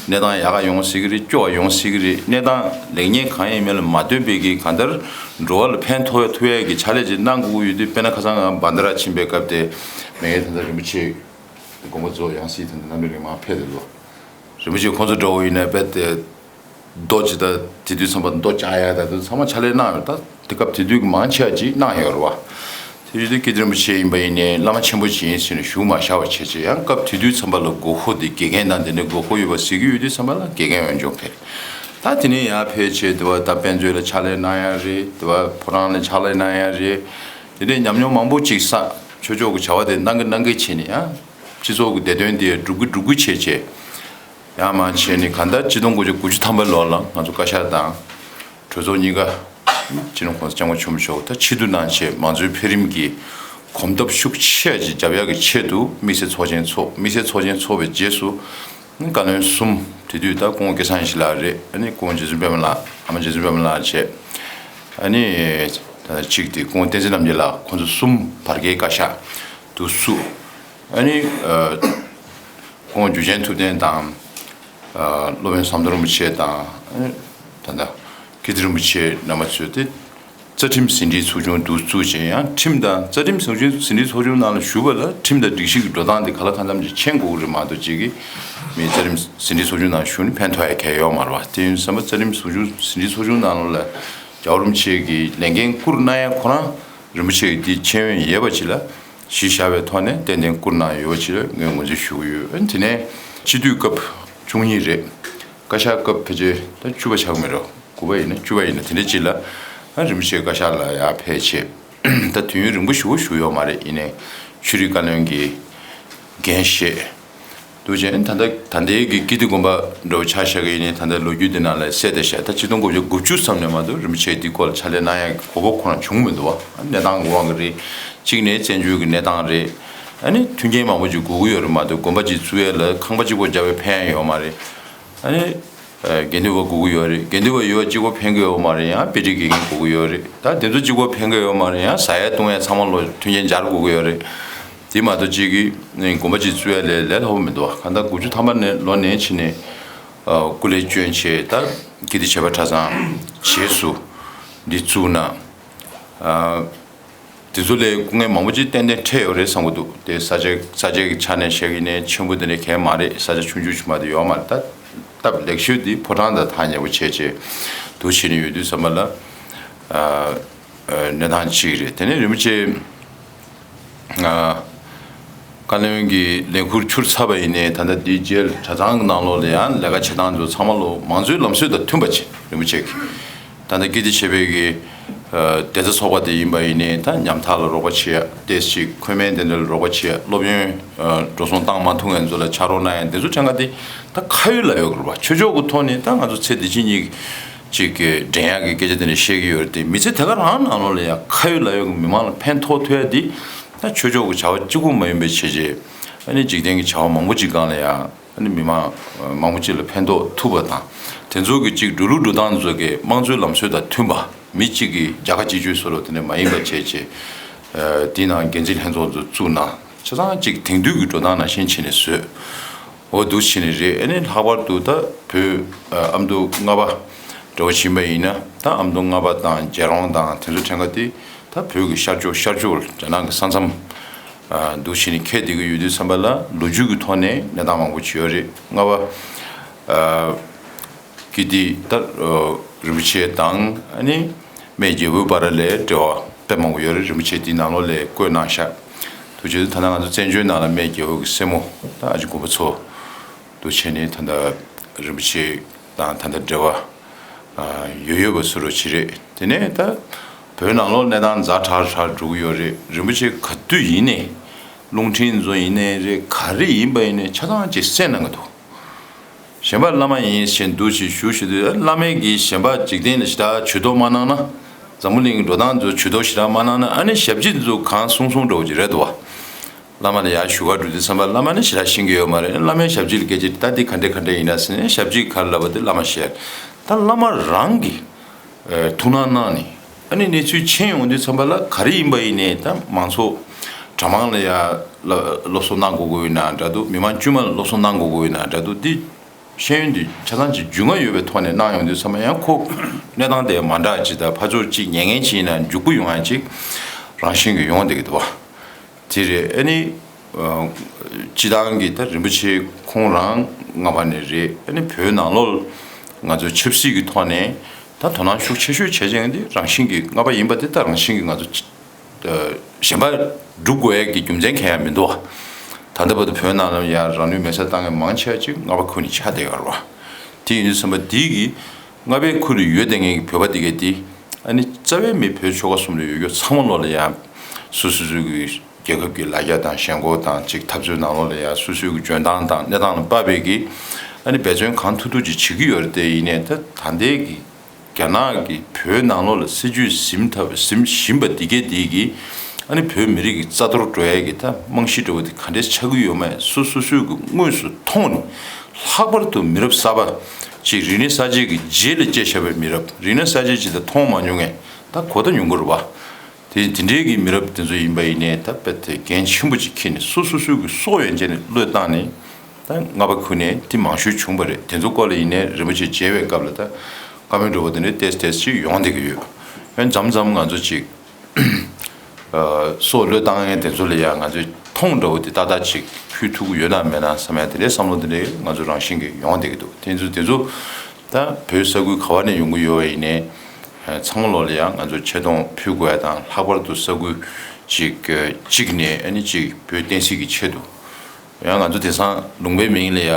གནས་སྟངས་ཡག་ག་ཡོང་སྲིད་ཀྱི་རེད། སྐྱོ་བ་ཡོང་སྲིད་ཀྱི་རེད། གནས་སྟངས་ལེགས་ཉེས་གང་ཡིན་མིན་ལ་མ་ལྟོས་པའི་གི་གང་ལྟར་འགྲོ་བ་ལ་ཕན་ཐོགས་ཐུབ་ཡས་ཀྱི་ཕྱག་ལས་ཅིག་གནང་དགོས་ཀྱི་ཡོད་དུས། དཔེར་ན་ཁ་སང་ང་བན་དྷ་ར་ཕྱིན་པའི་སྐབས་དེ་མེ་ཡེ་ད་ལྟ་རིན་པོ་ཆེ་དགོངས་པ་རྫོགས་ཡང་སྲིད་ད་ལྟ་རྣམ་པའི་རིང་མར་ཕེབས་ཏེ་འདུག་རིན་པོ་ཆེ་ཁོང་ཚོ་འདྲ་བོ་ཡིན་ན་རྦད་དེ། རྡོ་ཇི་ལྟར་དེ་དུས་ཙམ་པ་རྡོ་བཅག་ཡ་ད་དུ་ཚང་མ་ཕྱག་ལས་གནང་ཡོད། ད་དེ་སྐབས་དེ་དུས་ཀྱི་མང་ཆེ་བ་ཅིག་གནང་ཡོད་རེད་བ། དེ་བཞིན་དུ་ཀིརྟི་རིན་པོ་ཆེ་ཡིན་པ་ཡིན་ནའི་བླ་མ་ཆེན་པོ་ཅིག་ཡིན་ཟེར་ནས་བཞུགས་མ་བཞག་པ་བྱས་བྱས་ཡང་སྐབས་དེ་དུས་ཙམ་པ་ལ་དགོས་མཁོ་དེ་དགེ་རྒན་དང་དེ་འདྲའི་དགོས་མཁོ་ཡོད་པ་གཟིགས་ཀྱི་ཡོད་དུས་ཙམ་པ་ལ་དགེ་རྒན་འོས་སྦྱོང་ཕེབས། ད་དེ་ནས་ཡར་ཕེབས་བྱས་དེ་བ་ད་དཔེ་མཛོད་ལ་ཕྱག་ལས་གནང་ཡ་རེད། དེ་བ་ཕོ་བྲང་ལ་ཕྱག་ལས་གནང་ཡ་རེད། དེ་འདྲའི་ཉམས་མྱོང་མང་པོ་ཅིག་བསགས། ཆོས་ཕྱོགས་ཀྱི་བྱ་བ་དེ་གནང་གི་གནང་གི་བྱས་ནས་ཡང་སྤྱི་ཚོགས་ཀྱི་བདེ་དོན་དེ་སྒྲུབ་གི་སྒྲུབ་གི་བྱས་བྱས། ཡང་མང་བྱས་ནས་གང་ལྟར་ཆིག་སྟོང་དགུ་བརྒྱ་དགུ་བཅུ་ཐམ་པའི་ལོ་ལ་ང་ཚོ་བཀའ་ཤག་དང་གྲོས་ཚོགས་གཉིས་ཀ་སྤྱི་ནོར་༸གོང་ས་༸སྐྱབས་མགོན་ཆེན་པོ་མཆོག་ད་ཕྱིར་བསྡུ་གནང་བྱས་མང་གཙོའི་འཕེལ་རིམ་གྱི་གོམ་སྟབས་ཤུགས་ཆེ་ཅིག་རྒྱབ་ཡག་གི་ཆེད་དུ་དམིགས་བསལ་ཚོགས་ཆེན་འཚོགས། དམིགས་བསལ་ཚོགས་ཆེན་འཚོགས་པའི་རྗེས་སུ་བཀའ་བློན་གསུམ། དེ་དུས་ད་སྐུ་ངོ་སྐལ་བཟང་ཡེ་ཤེས་ལགས་རེད། ཨ་ནི་སྐུ་ངོ་རྗེ་བཙུན་པད་མ་ལགས། ཨ་མ་རྗེ་བཙུན་པད་མ་ལགས་བྱས། ཨ་ནི་ད་གཅིག་དེ་སྐུ་ངོ་བསྟན་འཛིན་རྣམ་རྒྱལ་ལགས། ཁོང་ཚོ་གསུམ་བར་བརྒལ་བཀའ་ཤག་ཏུ་བསུ། ཨ་ནི་ཁོང་འཇུ་ཆེན་ཐུབ་བསྟན་དང་། སློབ་དཔོན་ཟམ་གདོང་རིན་པོ་ཆེ་དང་། ད་ལྟ་ཀིརྟི་རིན་པོ་ཆེ་རྣམ་པ་ཚོས་དེ་རྩ་ཁྲིམས་ཟིན་བྲིས་ཚོགས་ཆུང་འདུག་བཙུགས་བྱས། ཡང་ཁྲིམས་དང་རྩ་ཁྲིམས་ཟིན་བྲིས་ཟིན་བྲིས་ཚོགས་ཆུང་ནང་ལ་ཞུགས་པ་ལ་ཁྲིམས་དང་སྒྲིག་གཞི་གི་འགྲོ་སྟངས་དེ་ག་ལ་གང་འཚམ་ཅིག་མཁྱེན་དགོས་ཀྱི་རེད་མ་གཏོགས་གཅིག་གིས་མི་རྩ་ཁྲིམས་ཟིན་བྲིས་ཚོགས་ཆུང་ནང་ཞུགས་ནས་ཕན་ཐོགས་ཡ་གང་ཡང་ཡོད་མ་རེད་བ། དེ་ཡིན་དུས་ཙམ་པ་རྩ་ཁྲིམས་ཟིན་བྲིས་ཚོགས་ཆུང་ནང་ལ་རྒྱལ་བ་རིན་པོ་ཆེ་གིས་ལས་འགན་བསྐུར་གནང་ཡ་ཁོ་རང་རིན་པོ་ཆེ་གིས་དེ་མཁྱེན་ཡོན་ཡོད་པ་ཅིག་ལ། གཞི་བཞག་པའི་ཐོག་ནས་ཏན་ཏན་བསྐུར་གནང་ཡོད་པ་ཅིག་ལ་ངས་ངོས་འཛིན་ཞུ་གི་ཡོད། དེ་ནས་སྤྱི་འཐུས་སྐབས་བཅུ་གཉིས་རེད། བཀའ་ཤག་སྐབས་ཕལ་ཆེར་ད་བཅུ་པ་ཆགས་མེད་རོ། དགུ་པ་ཡིན་ན་བཅུ་པ་ཡིན་ན་དེ་འདྲ་ཅིག་ལ་ཨ་རིན་པོ་ཆེ་བཀའ་ཤག་ལ་ཡར་ཕེབས་བྱས། ད་དུས་ཡུན་རིང་པོ་ཞེ་པོ་བཞུགས་ཡོད་མ་རེད། ཡིན་ནའི་ཆོས་རིག་བཀའ་བློན་གྱི་འགན་བཞེས། འདུག་ཅེས་ད་ལྟ་ད་ལྟའི་གི་ཀིརྟི་དགོན་པ་འདྲ་བོ་ཆ་བཞག་གི་ཡིན་ནའི་ད་ལྟ་ལོ་རྒྱུས་འདི་ནང་ལ་གསལ་བསྡད་ཤག་ད་ཆིག་སྟོང་དགུ་བརྒྱ་དགུ་བཅུ་ཙམ་ནས་མ་གཏོགས་རིན་པོ་ཆེ་འདི་སྐོར་ལ་ཕྱག་ལས་གནང་ཡག་གི་གོ་སྐབས་ཁོ་རང་བྱུང་མི་འདུག་བ། གནས་སྟངས་ཀྱི་དབང་གིས་རེད། གཅིག་ནས་བཙན་བྱོལ་གྱི་གནས་སྟངས་རེད། ཨ་ནི་མཐུན་རྐྱེན་མང་པོ་ཅིག་དགོས་ཀྱི་ཡོད་རེད་མ་གཏོགས་དགོན་པ་ཅིག་བཙུགས་ཡས་ལ་ཁང་པ་གཅིག་པོ་རྒྱབ་པས་ཕན་ཡ་ཡོད་མ་རེད། ཨ་ནི་དགེ་འདུན་པ་དགོས་ཀྱི་ཡོད་རེད། དགེ་འདུན་པ་ཡོད་པ་གཅིག་པོ་ཕན་གྱི་ཡོད་མ་རེད། ཡང་དཔེ་ཁྲིད་དགེ་རྒན་དགོས་ཀྱི་ཡོད་རེད། ད་དེ་ཚོ་གཅིག་པོ་ཕན་གྱི་ཡོད་མ་རེད། ཡང་ཟ་ཡ་བཏུང་ཡ་ཚང་མ་ལོ་མཐུན་རྐྱེན་སྦྱར་དགོས་ཀྱི་ཡོད་རེད། དེ་མ་གཏོགས་གཅིག་གིས་དགོན་པ་གཅིག་བཙུགས་ཡ་ལས་ལས་སླ་པོ་མི་འདུག་བ། གང་ལྟར་དགུ་བཅུ་ཐམ་པ་ནས་ལོ་ནས་ཕྱིན་ནས་སྐུ་ལས་བསྐྱོན་བྱས་ད་ཀིརྟི་བྱེས་པ་གྲྭ་ཚང་རྗེས་སུ་འདི་བཙུགས་ན། དེ་ཚོ་ལས་སྐུ་ངལ་མང་པོ་ཅིག་ཏན་ཏན་འཕྲད་ཡོད་རེད་བསམ་གྱི་འདུག་དེ་ས་ཆ་ས་ཆའི་ཆ་ནས་བཤད་ཀྱི་ནས་ཆེན་པོ་དེ་འདྲ་གང་ཡང་མ་རེད། ས་ཆ་ཆུང་ཆུང་ཞིག་མ་གཏོགས་ཡོད་མ་རེད། ད་སྟབས་ལེགས་ཤོས་དེ་ཕོ་བྲང་དང་ཐག་ཉེ་པོ་བྱས་བྱས་འདུག་བྱས་ནས་ཡོད་དུས་ཙམ་པ་ལ་གནས་སྟངས་གཅིག་རེད། དེ་ནས་རིན་པོ་ཆེ་ཨ་ བཀའ་བློན་གྱི་ལས་འཁུར་འཁྱུར་ཚར་བ་ཡིན་ནའི་ད་ལྟ་འདིའི་རྗེས་གྲྭ་ཚང་གི་ནང་ལོགས་ལ་ཡང་ལས་ཀ་བྱེད་སྟངས་ཚོ་ཚང་མ་ལོ་མང་གཙོའི་ལམ་སྲོལ་དང་མཐུན་པ་བྱེད་རིན་པོ་ཆེ་གིས། ད་ལྟ་ཀིརྟི་བྱེས་པའི་གི་སྡེ་རྩ་ཚོགས་པ་དེ་ཡིན་པ་ཡིན་ནའི་ད་ཉམ་ཐག་ལ་རོགས་པ་བྱེད་ཡ་ཏེས་ཅིག་ཁོལ་མའི་དེ་འདྲ་ལ་རོགས་པ་བྱེད་ཡ་སློབ་ཡོན་འགྲོ་སོང་བཏང་མ་ཐུབ་མཁན་ཚོ་ལ་ཕྱག་རོགས་གནང་ཡ་དེ་ཚོ་ཕྲན་ག་དེ་ད་ཁ་ཡོད་ལག་ཡོད་གི་རེད་པ། ཆོས་ཕྱོགས་ཀྱི་ཐོག་ནས་ད་ང་ཚོ་ཚེ་འདི་ཕྱི་གཉིས་ཅིག་གི་འདྲེན་ཡག་གི་སྐད་ཆ་དེ་འདྲ་བཤད་ཀྱི་ཡོད་རེད་དེ་མི་ཚེ་དེ་ག་རང་ནང་ལོགས་ལ་ཡང་ཁ་ཡོད་ལག་ཡོད་ཀྱི་མི་མང་ལ་ཕན་ཐོགས་ཐུབ་ཡ་དེ་ད་ཆོས་ཕྱོགས་ཀྱི་བྱ་བ་གཅིག་པུ་མ་ཡིན་པའི་བྱས་རྗེས་ཨ་ནི་འཇིག་རྟེན་གྱི་བྱ་བ་མང་པོ་ཅིག་སྒང་ལ་ཡང་ཨ་ནི་མི་མང་མང་པོ་ཅིག་ལ་ཕན་ཐོགས་ཐུབ་པ་དང་དེ་ཚོ་གི་ཅིག་འགྲོ་ལུགས་འགྲོ་སྟངས་ཚོ་གི་དམངས་གཙོའི་ལམ་སྲོལ་དང་མཐུན་པ་མི་གཅིག་གིས་རྒྱལ་ཁ་གཅིག་གཅོད་བཟོ་རོགས་དེ་འདྲ་མ་ཡིན་པ་བྱས་རྗེས་དེའི་ནང་འགན་འཛིན་ལྷན་ཚོགས་ཚོ་བཙུགས་ན་ཆ་ཚང་གཅིག་དེང་དུས་ཀྱི་འགྲོ་སྟངས་ནང་བཞིན་བྱས་ནས་བཟོས། འོ་འདུག་བྱས་ནས་རེད། ཨ་ནི་ལྷག་པར་དུ་ད་བོད་ཨ་ཨ་མདོ་རྔ་པ་འདྲ་བོ་ཕྱིན་པ་ཡིན་ན་ད་ཨ་མདོ་རྔ་པ་དང་རྒྱལ་རོང་དང་དེ་ཚོ་ཕྲན་ག་དེ་ད་བོད་ཀྱི་ཤར་ཕྱོགས་ཤར་ཕྱོགས་རྒྱ་ནག་གི་ས་མཚམས་ཨ་འདུག་བྱས་ནས་ཁྱེར་བསྡད་ཀྱི་ཡོད་དུས་ཙམ་པ་ལ་ལོ་རྒྱུས་ཀྱི་ཐོག་ནས་གནས་སྟངས་མང་པོ་ཅིག་ཡོད་རེད། རྔ་པ་ཨ་ཀིརྟི་ད་རིན་པོ་ཆེ་དང་ཨ་ནི་སྨད་རྒྱལ་པོའི་བར་ལ་འབྲེལ་བ་དཔེ་མང་པོ་ཡོད་རེད། རིན་པོ་ཆེ་འདིའི་ནང་ལོགས་ལ་བཀོད་གནང་ཤག་ཐུགས་རྗེ་ཆེ། ད་ལྟ་ང་ཚོ་བཙན་བྱོལ་ནང་ལ་སྨད་རྒྱལ་པོ་གི་སྲས་མོ་ད་ཨ་ཅེ་དགོན་པ་མཚོ་འདུག་བྱས་ནས་ད་ལྟ་རིན་པོ་ཆེ་དང་ད་ལྟ་འབྲེལ་བ་ཡོད་ཡོད་པ་བཟོ་འདྲ་ཅིག་རེད། དེ་ནས་ད་བོད་ནང་ལོགས་གནས་སྟངས་ཛ་དྲག་དྲག་འགྲོ་གི་ཡོད་རེད། རིན་པོ་ཆེ་ག་དུས་ཡིན་ནའི་རླུང་འཕྲིན་བཟོ་ཡིན་ནའི་རེད། ག་རེ་ཡིན་པ་ཡིན་ནའི་ཆ་ཚང་ཅིག་གསན་གནང་གི་འདུག་གཞན་པ་བླ་མ་ཡིན་ཞེས་འདུག་ཅེས་ཞུ་ཞུ་དུས་བླ་མས་ཀྱིས་གཞན་པ་འཇིག་རྟེན་ལ་ཞེ་དྲག་ཇུས་གཏོགས་མ་གནང་ན། འཛམ་བུ་གླིང་གི་འགྲོ་སྟངས་ཚོ་ཇུས་གཏོགས་ཞེ་དྲག་མ་གནང་ན་ཨ་ནི་ཞབས་ཕྱི་འདི་ཚོ་གང་གསུང་གསུང་འདྲ་བོ་ཅིག་རེད་འདུག་བ། བླ་མ་ལ་ཡར་ཞུ་ག་འགྲོ་དུས་ཙམ་པ་བླ་མ་ནི་ཞེ་དྲག་ཤེས་ཀྱི་ཡོད་མ་རེད། བླ་མའི་ཞབས་ཕྱི་ལ་སྐད་ཆ་ད་འདི་ག་འདྲ་ག་འདྲ་ཡིན་ན་ཟེར་ནས་ཞབས་ཕྱི་ག་རེ་ལབ་པ་དེ་བླ་མ་ཤེས། ད་བླ་མ་རང་གིས་ཐུགས་སྣང་གནང་ནས་ཨ་ནི་གནས་ཚུལ་མཁྱེན་ཡོང་དུས་ཙམ་པ་ལ་ག་རེ་ཡིན་པ་ཡིན་ནའི་ད་མང་ཚོགས་གྲྭ་མང་ལ་ཡ་སློབ་གསོ་གནང་དགོས་ཀྱི་ཡོད་ན་འདྲ་འདུག་མི་མང་དཀྱུས་མ་ལ་སློབ་གསོ་གནང་དགོས་ཀྱི་ཡོད་ན་འདྲ་འདུག་འདི་ཤེས་ཡོན་འདི་ཆ་ཚང་ཅིག་རྒྱུས་མངའ་ཡོད་པའི་ཐོག་ནས་གནང་ཡོང་དུས་ཙམ་པ་ཡང་ཁོ་གནས་སྟངས་དེ་མ་འདྲ་ཅིག་དང་ཕར་ཚུར་ཅིག་ཉན་མཁན་ཅིག་ཡིན་ན་འཇུག་པོ་ཡོང་ཡ་ཅིག་རང་བཞིན་གྱིས་ཡོང་བསྡད་ཀྱི་འདུག་བ། དེ་རེད། ཨ་ནི། ཨ། སྤྱི་བཏང་གི་ད་རིན་པོ་ཆེ་ཁོང་རང་སྔ་མ་ནས་རེད། ཨ་ནི་བོད་ནང་ལོགས་ང་ཚོ་ཆབ་སྲིད་ཀྱི་ཐོག་ནས་ད་དོ་སྣང་ཤུགས་ཆེ་ཤོས་བྱེད་ཀྱི་ཡོད་འདི་རང་བཞིན་གྱི་སྔ་མ་ཡིན་པ་དེ་ད་རང་བཞིན་གྱི་ང་ཚོ་ཅི། ཨ། གཞན་པ་སྒྲུབ་དགོས་ཡ་གི་རྒྱུ་མཚན་གང་ཡང་མི་འདུག་བ། ད་ལྟ་བར་དུ་བོད་ནང་ལ་ཡང་རང་ལུས་མེ་སྲེག་བཏང་མཁན་མང་ཆེ་བ་ཅིག་སྔ་པ་ཁུལ་ནས་ཆགས་བསྡད་ཡོད་རེད་བ། དེ་ཡིན་དུས་ཙམ་པ་འདི་གི་སྔ་པའི་ཁུལ་ལ་ཡོད་བསྡད་མཁན་གྱི་བོད་པ་དེ་གས་དེ་ཨ་ནི་རྩ་བའི་མི་བོད་ཆོལ་ཁ་གསུམ་ལ་ཡོད་རྒྱུ་ཚང་མ་ལོག་ལ་ཡང་སོ་སོ་སོ་གི་རྒྱལ་ཁབ་ཀྱི་ལ་རྒྱ་དང་ཞེན་ཁོག་དང་ཅིག་འཐབ་རྩོད་ནང་ལོགས་ལ་ཡང་སོ་སོའི་གི་འཇོན་ཐང་དང་གནས་སྟངས་ལ་དཔག་པའི་གི་ཨ་ནི་འབད་བརྩོན་གང་ཐུབ་ཐུབ་ཅིག་བྱེད་ཀྱི་ཡོད་རེད། དེ་ཡིན་ནའི་ད་ད་ལྟའི་གི་རྒྱ་ནག་གི་བོད་ནང་ལོགས་ལ་སྲིད་ཇུས་ཟིན་ཐབས་ཟིན་བཞིན་པ་འདི་གས་འདི་གི་ཨ་ནི་བོད་མི་རིགས་ཀྱི་རྩ་གཏོར་འགྲོ་ཡས་ཀྱི་ད་རྨང་གཞི་འདྲ་བོ་དེ་ག་འདྲས་ཆགས་ཀྱི་ཡོད་མེད་སོ་སོ་སོས་ཀྱི་དངོས་སུ་མཐོང་ནས་ལྷག་པར་དུ་མི་རབས་གསར་པ་ཅིག་རིག་གནས་གསར་བརྗེ་གི་རྗེས་ལ་སྐྱེས་བཞག་པའི་མི་རབས་རིག་གནས་གསར་བརྗེ་ཅིག་ད་མཐོང་མ་མྱོང་མཁན་ད་གོ་ད་མྱོང་གི་རེད་བ། དེ་དེ་འདྲའི་གི་མི་རབས་དེ་ཚོ་ཡིན་པ་ཡིན་ནའི་ད་དཔེ་དེ་འགན་ཆེན་པོ་ཅིག་འཁྱེར་ནས་སོ་སོ་སོའི་གི་སྲོག་ཡན་ཆད་ནས་བློས་བཏང་ནས་ད་སྔ་པ་ཁུལ་ནས་དེ་མང་ཤོས་བྱུང་བ་རེད། དེ་ཚོ་སྐོར་ལ་ཡིན་ནའི་རིན་པོ་ཆེ་མཇལ་བའི་སྐབས་ལ་ད་བཀའ་མོལ་འདྲ་བོ་དེ་འདྲའི་ཏེས་ཏེས་ཅིག་ཡོང་བསྡད་ཀྱི་ཡོད། ཡང་མཚམས་མཚམས་ང་ཚོ་ཅིག་ཨ་སྲོག་བློས་བཏང་མཁན་དེ་ཚོ་ལ་ཡང་ང་ཚོས་མཐོང་འདྲ་བོ་དེ་ཏག་ཏག་ཅིག་ཕུལ་ཐུབ་ཀྱི་ཡོད་ན་མེད་ན་བསམ་ཡ་དེ་འདྲའི་བསམ་བློ་དེ་འདྲའི་ང་ཚོ་རང་བཞིན་གྱིས་ཡོང་བསྡད་ཀྱི་འདུག་དེ་ཚོ་དེ་ཚོ་ད་བོད་ས་ཁུལ་ག་བ་ནས་ཡོང་གི་ཡོད་པ་ཡིན་ནའི་ཚང་མ་ལོག་ལ་ཡང་ང་ཚོ་ཆེ་མཐོང་ཕུལ་དགོས་ཡ་དང་ལྷག་པར་དུ་ས་ཁུལ་ཅིག་གཅིག་ནས་ཨ་ནི་ཅིག་བོད་བསྟན་སྲིད་ཀྱི་ཆེད་དུ། ཡང་ང་ཚོ་དེང་སང་ལུང་པའི་མིང་ལ་ཡ་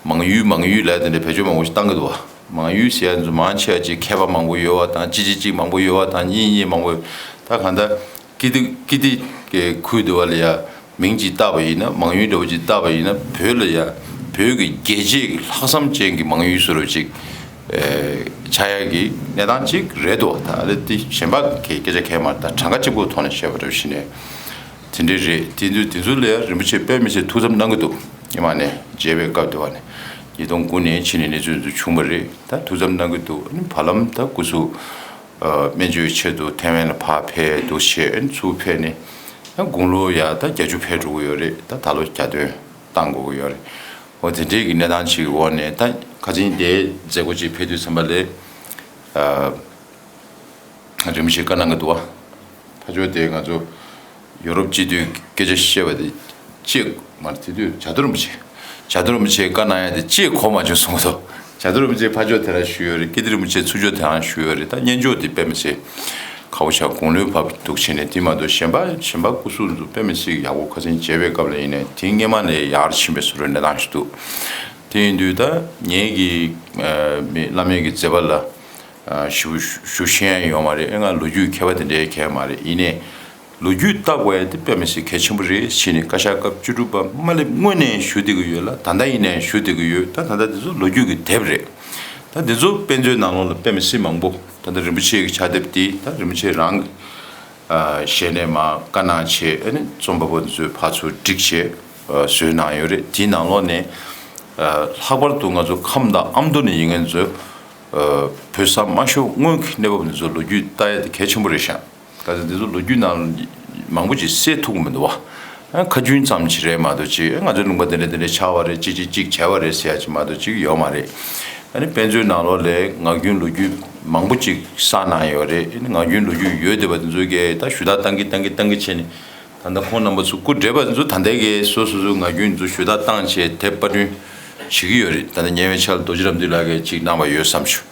མང་ཡུལ་མང་ཡུལ་ལབ་དེ་འདྲ་བེད་སྤྱོད་མང་པོ་ཞིག་བཏང་གི་འདུག་བ། མང་ཡུལ་ཟེར་ཡ་ཚོ་མང་ཆེ་བ་ཅིག་མཁས་པ་མང་པོ་ཡོད་བ་དང་གཅིག་གཅིག་གཅིག་མང་པོ་ཡོད་བ་དང་གཉིས་གཉིས་མང་པོ་ད་གང་ལྟར་ཀིརྟི་ཀིརྟི་གི་ཁུལ་དུ་བ་ལ་ཡ་མིང་ཅིག་བཏགས་པ་ཡིན་ན་མང་ཡུལ་འདྲ་བོ་ཅིག་བཏགས་པ་ཡིན་ན་བོད་ལ་ཡ་བོད་ཀྱི་རྒྱལ་གཅེས་ཀྱི་ལྷག་བསམ་ཅན་གྱི་མང་ཡུལ་བཟོ་འདྲ་བོ་ཅིག་ཆགས་ཡ་གི་གནས་སྟངས་ཅིག་རེད་འདུག་ད་ཨ་ལེ་དེ་གཞན་པ་གི་སྐད་ཆ་གས་མ་རེད། ད་གྲངས་ཀ་གཅིག་པོའི་ཐོག་ནས་བཤད་པ་འདྲ་བོ་ཞིག་ནས། དེ་འདྲ་རེད། དེ་ཚོ་དེ་ཚོ་ལ་རིན་པོ་ཆེ་དཔེ་མི་སྲིད་ཐུགས་བསམ་གནང་གི་འདུག་སྔོན་མ་ནས་མཇལ་བའི་སྐབས་དེ་བ་ནས་ཉིས་སྟོང་དགུ་ནས་ཕྱི་ནས་གནས་ཚུལ་ཚོ་བྱུང་བ་རེད། ད་ཐུགས་བསམ་གནང་གི་འདུག་ཨ་ནི་བར་ལམ་ད་སྐུ་གཟུགས་སྨན་བཅོས་ཆེད་དུ་ཐེ་ཝན་ལ་ཕར་ཕེབས་འདུག་བྱས་ཨ་ནི་ཚུར་ཕེབས་ནས་ད་དགུང་ལོ་ཡ་ད་བརྒྱད་ཅུ་ཕེབས་འགྲོ་གི་ཡོད་རེད། ད་ད་ལོ་གྱ་སྟོན་བཏང་དགོས་ཀྱི་ཡོད་རེད། འོ་དེ་འདྲའི་གི་གནས་སྟངས་ཅིག་གི་འོག་ནས་ད་ཁ་སང་དེའི་མཛད་སྒོ་ཅིག་ཕེབས་དུས་ཙམ་པ་ལས། རིན་པོ་ཆེ་བཀའ་གནང་གི་འདུག་བ། ཕར་ཕྱོགས་དེ་ང་ཚོ་ཡོ་རོབ་སྤྱི་འཐུས་སྐད་ཆ་བཤད་པ་དེ་ཅིག་མ་རེད། དེ་དུས་བྱ་དོར་རིན་པོ་ཆེ་བྱ་དོར་རིན་པོ་ཆེ་བཀའ་གནང་ཡ་དེ་ཅིག་གོ་མ་བྱུང་གསུངས་འདུག་བྱ་དོར་རིན་པོ་ཆེ་ཕར་ཕྱོགས་དེ་རང་ཞུས་ཡོད་རེད། ཀིརྟི་རིན་པོ་ཆེ་ཚུར་ཕྱོགས་དེ་རང་ཞུས་ཡོད་རེད། ད་སྙན་ཅོག་དེ་དཔེ་མི་སྲིད་ ཁ་བོ་ཆགས་དགུང་ལོའི་བབ་འདུག་བྱས་ནས་དེ་མ་གཏོགས་གཞན་པ་གཞན་པ་སྐུ་གཟུགས་འདུག་དཔེ་མི་སྲིད་ཡག་པོ་ཁ་སང་མཇལ་བའི་སྐབས་ལ་ཡིན་ནའི་དེ་སྔས་མ་ནས་ཡག་ཕྱིན་པའི་བཟོ་འདྲ་གནས་སྟངས་ཤིག་འདུག་དེ་ཡིན་དུས་ད་ངེད་ཀྱི་མི་བླ་མའི་གི་མཛད་པ་ལ་ཞུ་ཞུ་ཤེས་ཡ་ཡོད་མ་རེད། ཨེ་ང་ལོ་རྒྱུས་མཁས་པ་དེ་འདྲའི་མཁས་མ་རེད། ཡིན་ནའི་ལོ་རྒྱུས་བལྟ་དགོས་ཡ་དེ་དཔེ་མི་སྲིད་གལ་ཆེན་པོ་རེད་ཕྱིན་ནས་བཀའ་ཤག་སྐབས་བཅུ་དྲུག་པ་མ་སླེབས་སྔོན་ནས་ཞུ་བསྡད་ཀྱི་ཡོད་ལ་ད་ལྟ་ཡིན་ནའི་ཞུ་བསྡད་ཀྱི་ཡོད། ད་ད་ལྟ་དེ་ཚོ་ལོ་རྒྱུས་ཀྱི་དེབ་རེད། ད་འདི་ཚོ་དཔེ་མཛོད་ནང་ལོགས་ལ་དཔེ་མི་སྲིད་མང་པོ། ད་ལྟ་རིན་པོ་ཆེ་གི་ཕྱག་དེབ་འདི་ད་རིན་པོ་ཆེ་རང་གི་ཞལ་ནས་མར་བཀའ་གནང་བྱས། ཨ་ནི་རྩོམ་པ་པོ་འདི་ཚོས་ཕར་ཚུར་བསྒྲིགས་བྱས་བཟོས་གནང་ཡོད་རེད། དེའི་ནང་ལོགས་ནས་ལྷག་པར་དུ་ང་ཚོ་ཁམས་དང་ཨ་མདོ་ནས་ཡིན་མཁན་ཚོས་བོད་ས་མ་ཤོར་སྔོན་གྱི་གནས་བབ་འདི་ཚོ་ལོ་རྒྱུས་ལྟ་ཡ་དེ་གལ་ཆེན་པོ་རེད་ཤག་ག་ཚོད་འདི་ཚོ་ལོ་རྒྱུས་ནང་མང་པོ་ཅིག་གསལ་ཐུབ་ཀྱི་མི་འདུག་བ། ཁ་རྒྱུན་ཙམ་ཅིག་རེད་མ་གཏོགས་ཅིག་ང་ཚོའི་ལུང་པ་དེ་འདྲ་དེ་འདྲ་ཆགས་པ་རེད། ཅིག་ཅིག་ཅིག་བྱས་པ་རེད་ཟེར་ཡ་ཅིག་མ་གཏོགས་ཅིག་ཡོད་མ་རེད། ཨ་ནི་དཔེ་མཛོད་ནང་ལོགས་ལས་ངག་རྒྱུན་ལོ་རྒྱུས་མང་པོ་ཅིག་བསགས་གནང་ཡོད་རེད། ཨ་ནི་ངག་རྒྱུན་ལོ་རྒྱུས་ཡོད་བསྡད་པ་དེ་ཚོ་གས་ད་ཞུ་དག་བཏང་གི་བཏང་གི་བཏང་གི་བྱས་ནས་ད་ལྟ་ཁོང་རྣམ་པ་ཚོ་སྐུ་བགྲེས་པ་དེ་ཚོ་ད་ལྟའི་གས་སོ་སོ་སོའི་ངག་རྒྱུན་དེ་ཚོ་ཞུ་དག་བཏང་བྱས་དེབ་པར་སྐྲུན་བྱེད་ཀྱི་ཡོད་རེད། ད་ལྟ་ཉེ་བའི་ཆར་ལ་རྡོ་རྗེ་རབ་འདུས་ལགས་ཀྱིས་ཅིག་གནང་བ་ཡོད་བསམ་བྱུང་།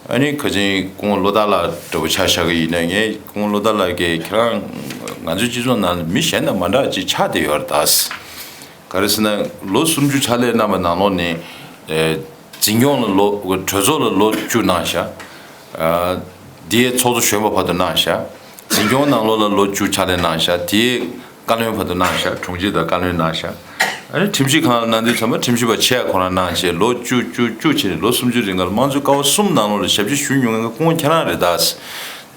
ཨ་ནི་ཁ་ཆེན་སྐུ་ངོ་བློ་བདག་ལགས་འདྲ་པོ་ཆ་བཞག་གི་ཡིན་ན། ངས་སྐུ་ངོ་བློ་བདག་ལགས་ཀྱིས་ཁྱེད་རང་ང་ཚོའི་སྤྱི་ཚོགས་ནང་ལ་མི་གཞན་དང་མ་འདྲ་ཅིག་ཆགས་བསྡད་ཡོད་རེད་ད། ག་རེ་ཟེར་ན་ལོ་སུམ་ཅུ་ཕྱག་ལས་གནང་བའི་ནང་ལོགས་ནས་ཨེ་འཛིན་སྐྱོང་ལ་ལོ་གྲོས་ཚོགས་ལ་ལོ་བཅུ་གནང་ཤག་ཨ་དེའི་ཚོགས་གཙོ་གཞོན་པ་བར་དུ་གནང་ཤག་འཛིན་སྐྱོང་ནང་ལོགས་ལ་ལོ་བཅུ་ཕྱག་ལས་གནང་ཤག་དེའི་བཀའ་བློན་བར་དུ་གནང་ཤག་དྲུང་ཆེ་དང་བཀའ་བློན་གནང་ཤག་ཨ་ནི་ཁྲིམས་ཞིབ་ཁང་ལ་གནང་དུས་ཚང་མ་ཁྲིམས་ཞིབ་པ་ཆེ་ཁོ་རང་གནང་བྱས་ལོ་བཅུ་བཅུ་བཅུ་བྱས་ནས་ལོ་སུམ་ཅུ་རིང་ལ་དམངས་གཙོའི་ཀ་བ་གསུམ་ནང་ལོགས་ལ་ཞབས་ཕྱི་ཞུ་མྱོང་མཁན་སྐུ་ངོ་ཁྱེད་རང་རེད་ད།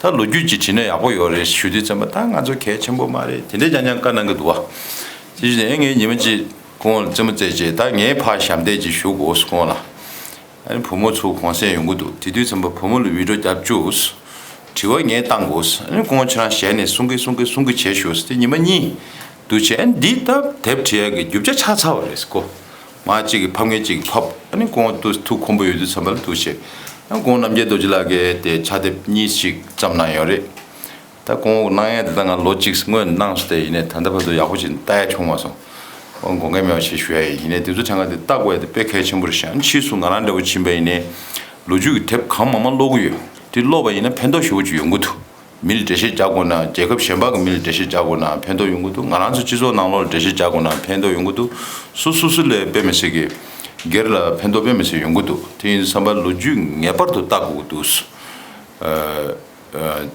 ད་ལོ་རྒྱུས་ཅིག་བྲིས་ན་ཡག་པོ་ཡོད་རེད་ཞུ་དུས་ཙམ་པ་ད་ང་ཚོ་གལ་ཆེན་པོ་མ་རེད། དེ་འདྲས་རྐྱང་རྐྱང་བཀའ་གནང་གི་འདུག་བ། དེ་བཞིན་ངས་ཉི་མ་གཅིག་སྐུ་ངོ་ལ་རྩེད་མོ་རྩེ་བྱས་ད་ངས་ཕར་ཞབས་འདེགས་ཅིག་ཞུ་དགོས་སྐུ་ངོ་ལ། ཨ་ནི་བུ་མོ་ཚོ་གུང་སེང་ཡོང་གི་འདུག་དེ་དུས་ཙམ་པ་བུ་མོ་ལ་བི་ཌིའོ་རྒྱབ་བཅུག་དྲི་བ་ངས་བཏང་དགོས། ཨ་ནི་སྐུ་ངོ་ཁྱེད་རང་ཞལ་ནས་གསུང་གི་གསུང་གི་གསུང་གི་བྱས་ཞུ་དེ་ཉི་མ་གཉིས་འདུག་བྱས། ཨ་ནི་འདི་ད་དེབ་བྲིས་ཡག་གི་རྒྱུ་ཆ་ཆགས་ཚར་བ་རེད་སྐུ། མ་གཅིག་གིས་ཕབ་མཁན་གཅིག་གིས་ཕབ། ཨ་ནི་སྐུ་ངོ་ཏུ་ཐུགས་ཁོམ་པོ་ཡོད་དུས་ཙམ་པ་ལ་འདུག་བྱས། ཨ་སྐུ་ངོ་རྣམ་རྒྱལ་རྡོ་རྗེ་ལགས་ཀྱིས་དེ་ཕྱག་དེབ་གཉིས་ཤིག་བརྩམས་གནང་ཡོད་རེད། ད་སྐུ་ངོ་གནང་ཡས་དེ་ད་ང་ལོ་གཅིག་སྔོན་གནང་སོང་སྟེ་ཡིན་ནའི་ད་ལྟ་བར་དུ་ཡག་པོ་ཅིག་ལྟ་ཡ་བྱུང་མ་སོང་། ཨོ་དགོངས་འགལ་མེད་པ་ཞེས་ཞུ་ཡ་ཡིན། ཡིན་ནའི་དེ་ཚོ་ཐད་ཀར་དེ་ལྟ་དགོས་ཡ་དེ་དཔེ་གལ་ཆེན་པོ་རེད་ཤག་ཕྱིས་སུ་ང་རང་འདྲ་བོ་ཕྱིན་པ་ཡིན་ནའི་ལོ་རྒྱུས་ཀྱི་དེབ་གང་མང་མང་ཀློག་གི་ཡོད། དེ་ཀློག་པ་ཡིན་ན་ཕན་ཐོགས་ཞེ་པོ་ཅིག་ཡོང་གི་འདུག་མི་ལ་འགྲེལ་བཤད་རྒྱག་དགོས་ན་རྒྱལ་ཁབ་གཞན་པ་གི་མི་ལ་འགྲེལ་བཤད་རྒྱག་དགོས་ན་ཕན་ཐོགས་ཡོང་གི་འདུག་ང་རང་ཚོ་སྤྱི་ཚོགས་ནང་ལོགས་ལ་འགྲེལ་བཤད་རྒྱག་དགོས་ན་ཕན་ཐོགས་ཡོང་གི་འདུག་སོ་སོ་སོ་ལ་དཔེ་མི་སྲིད་ཀྱི་སྒེར་ལ་ཕན་ཐོགས་དཔེ་མི་སྲིད་ཡོང་གི་འདུག་དེ་ཡིན་དུས་ཙམ་པ་ལོ་རྒྱུས་ངེས་པར་དུ་ལྟ་དགོས་ཀྱི་འདུག་ཨ། ཨ།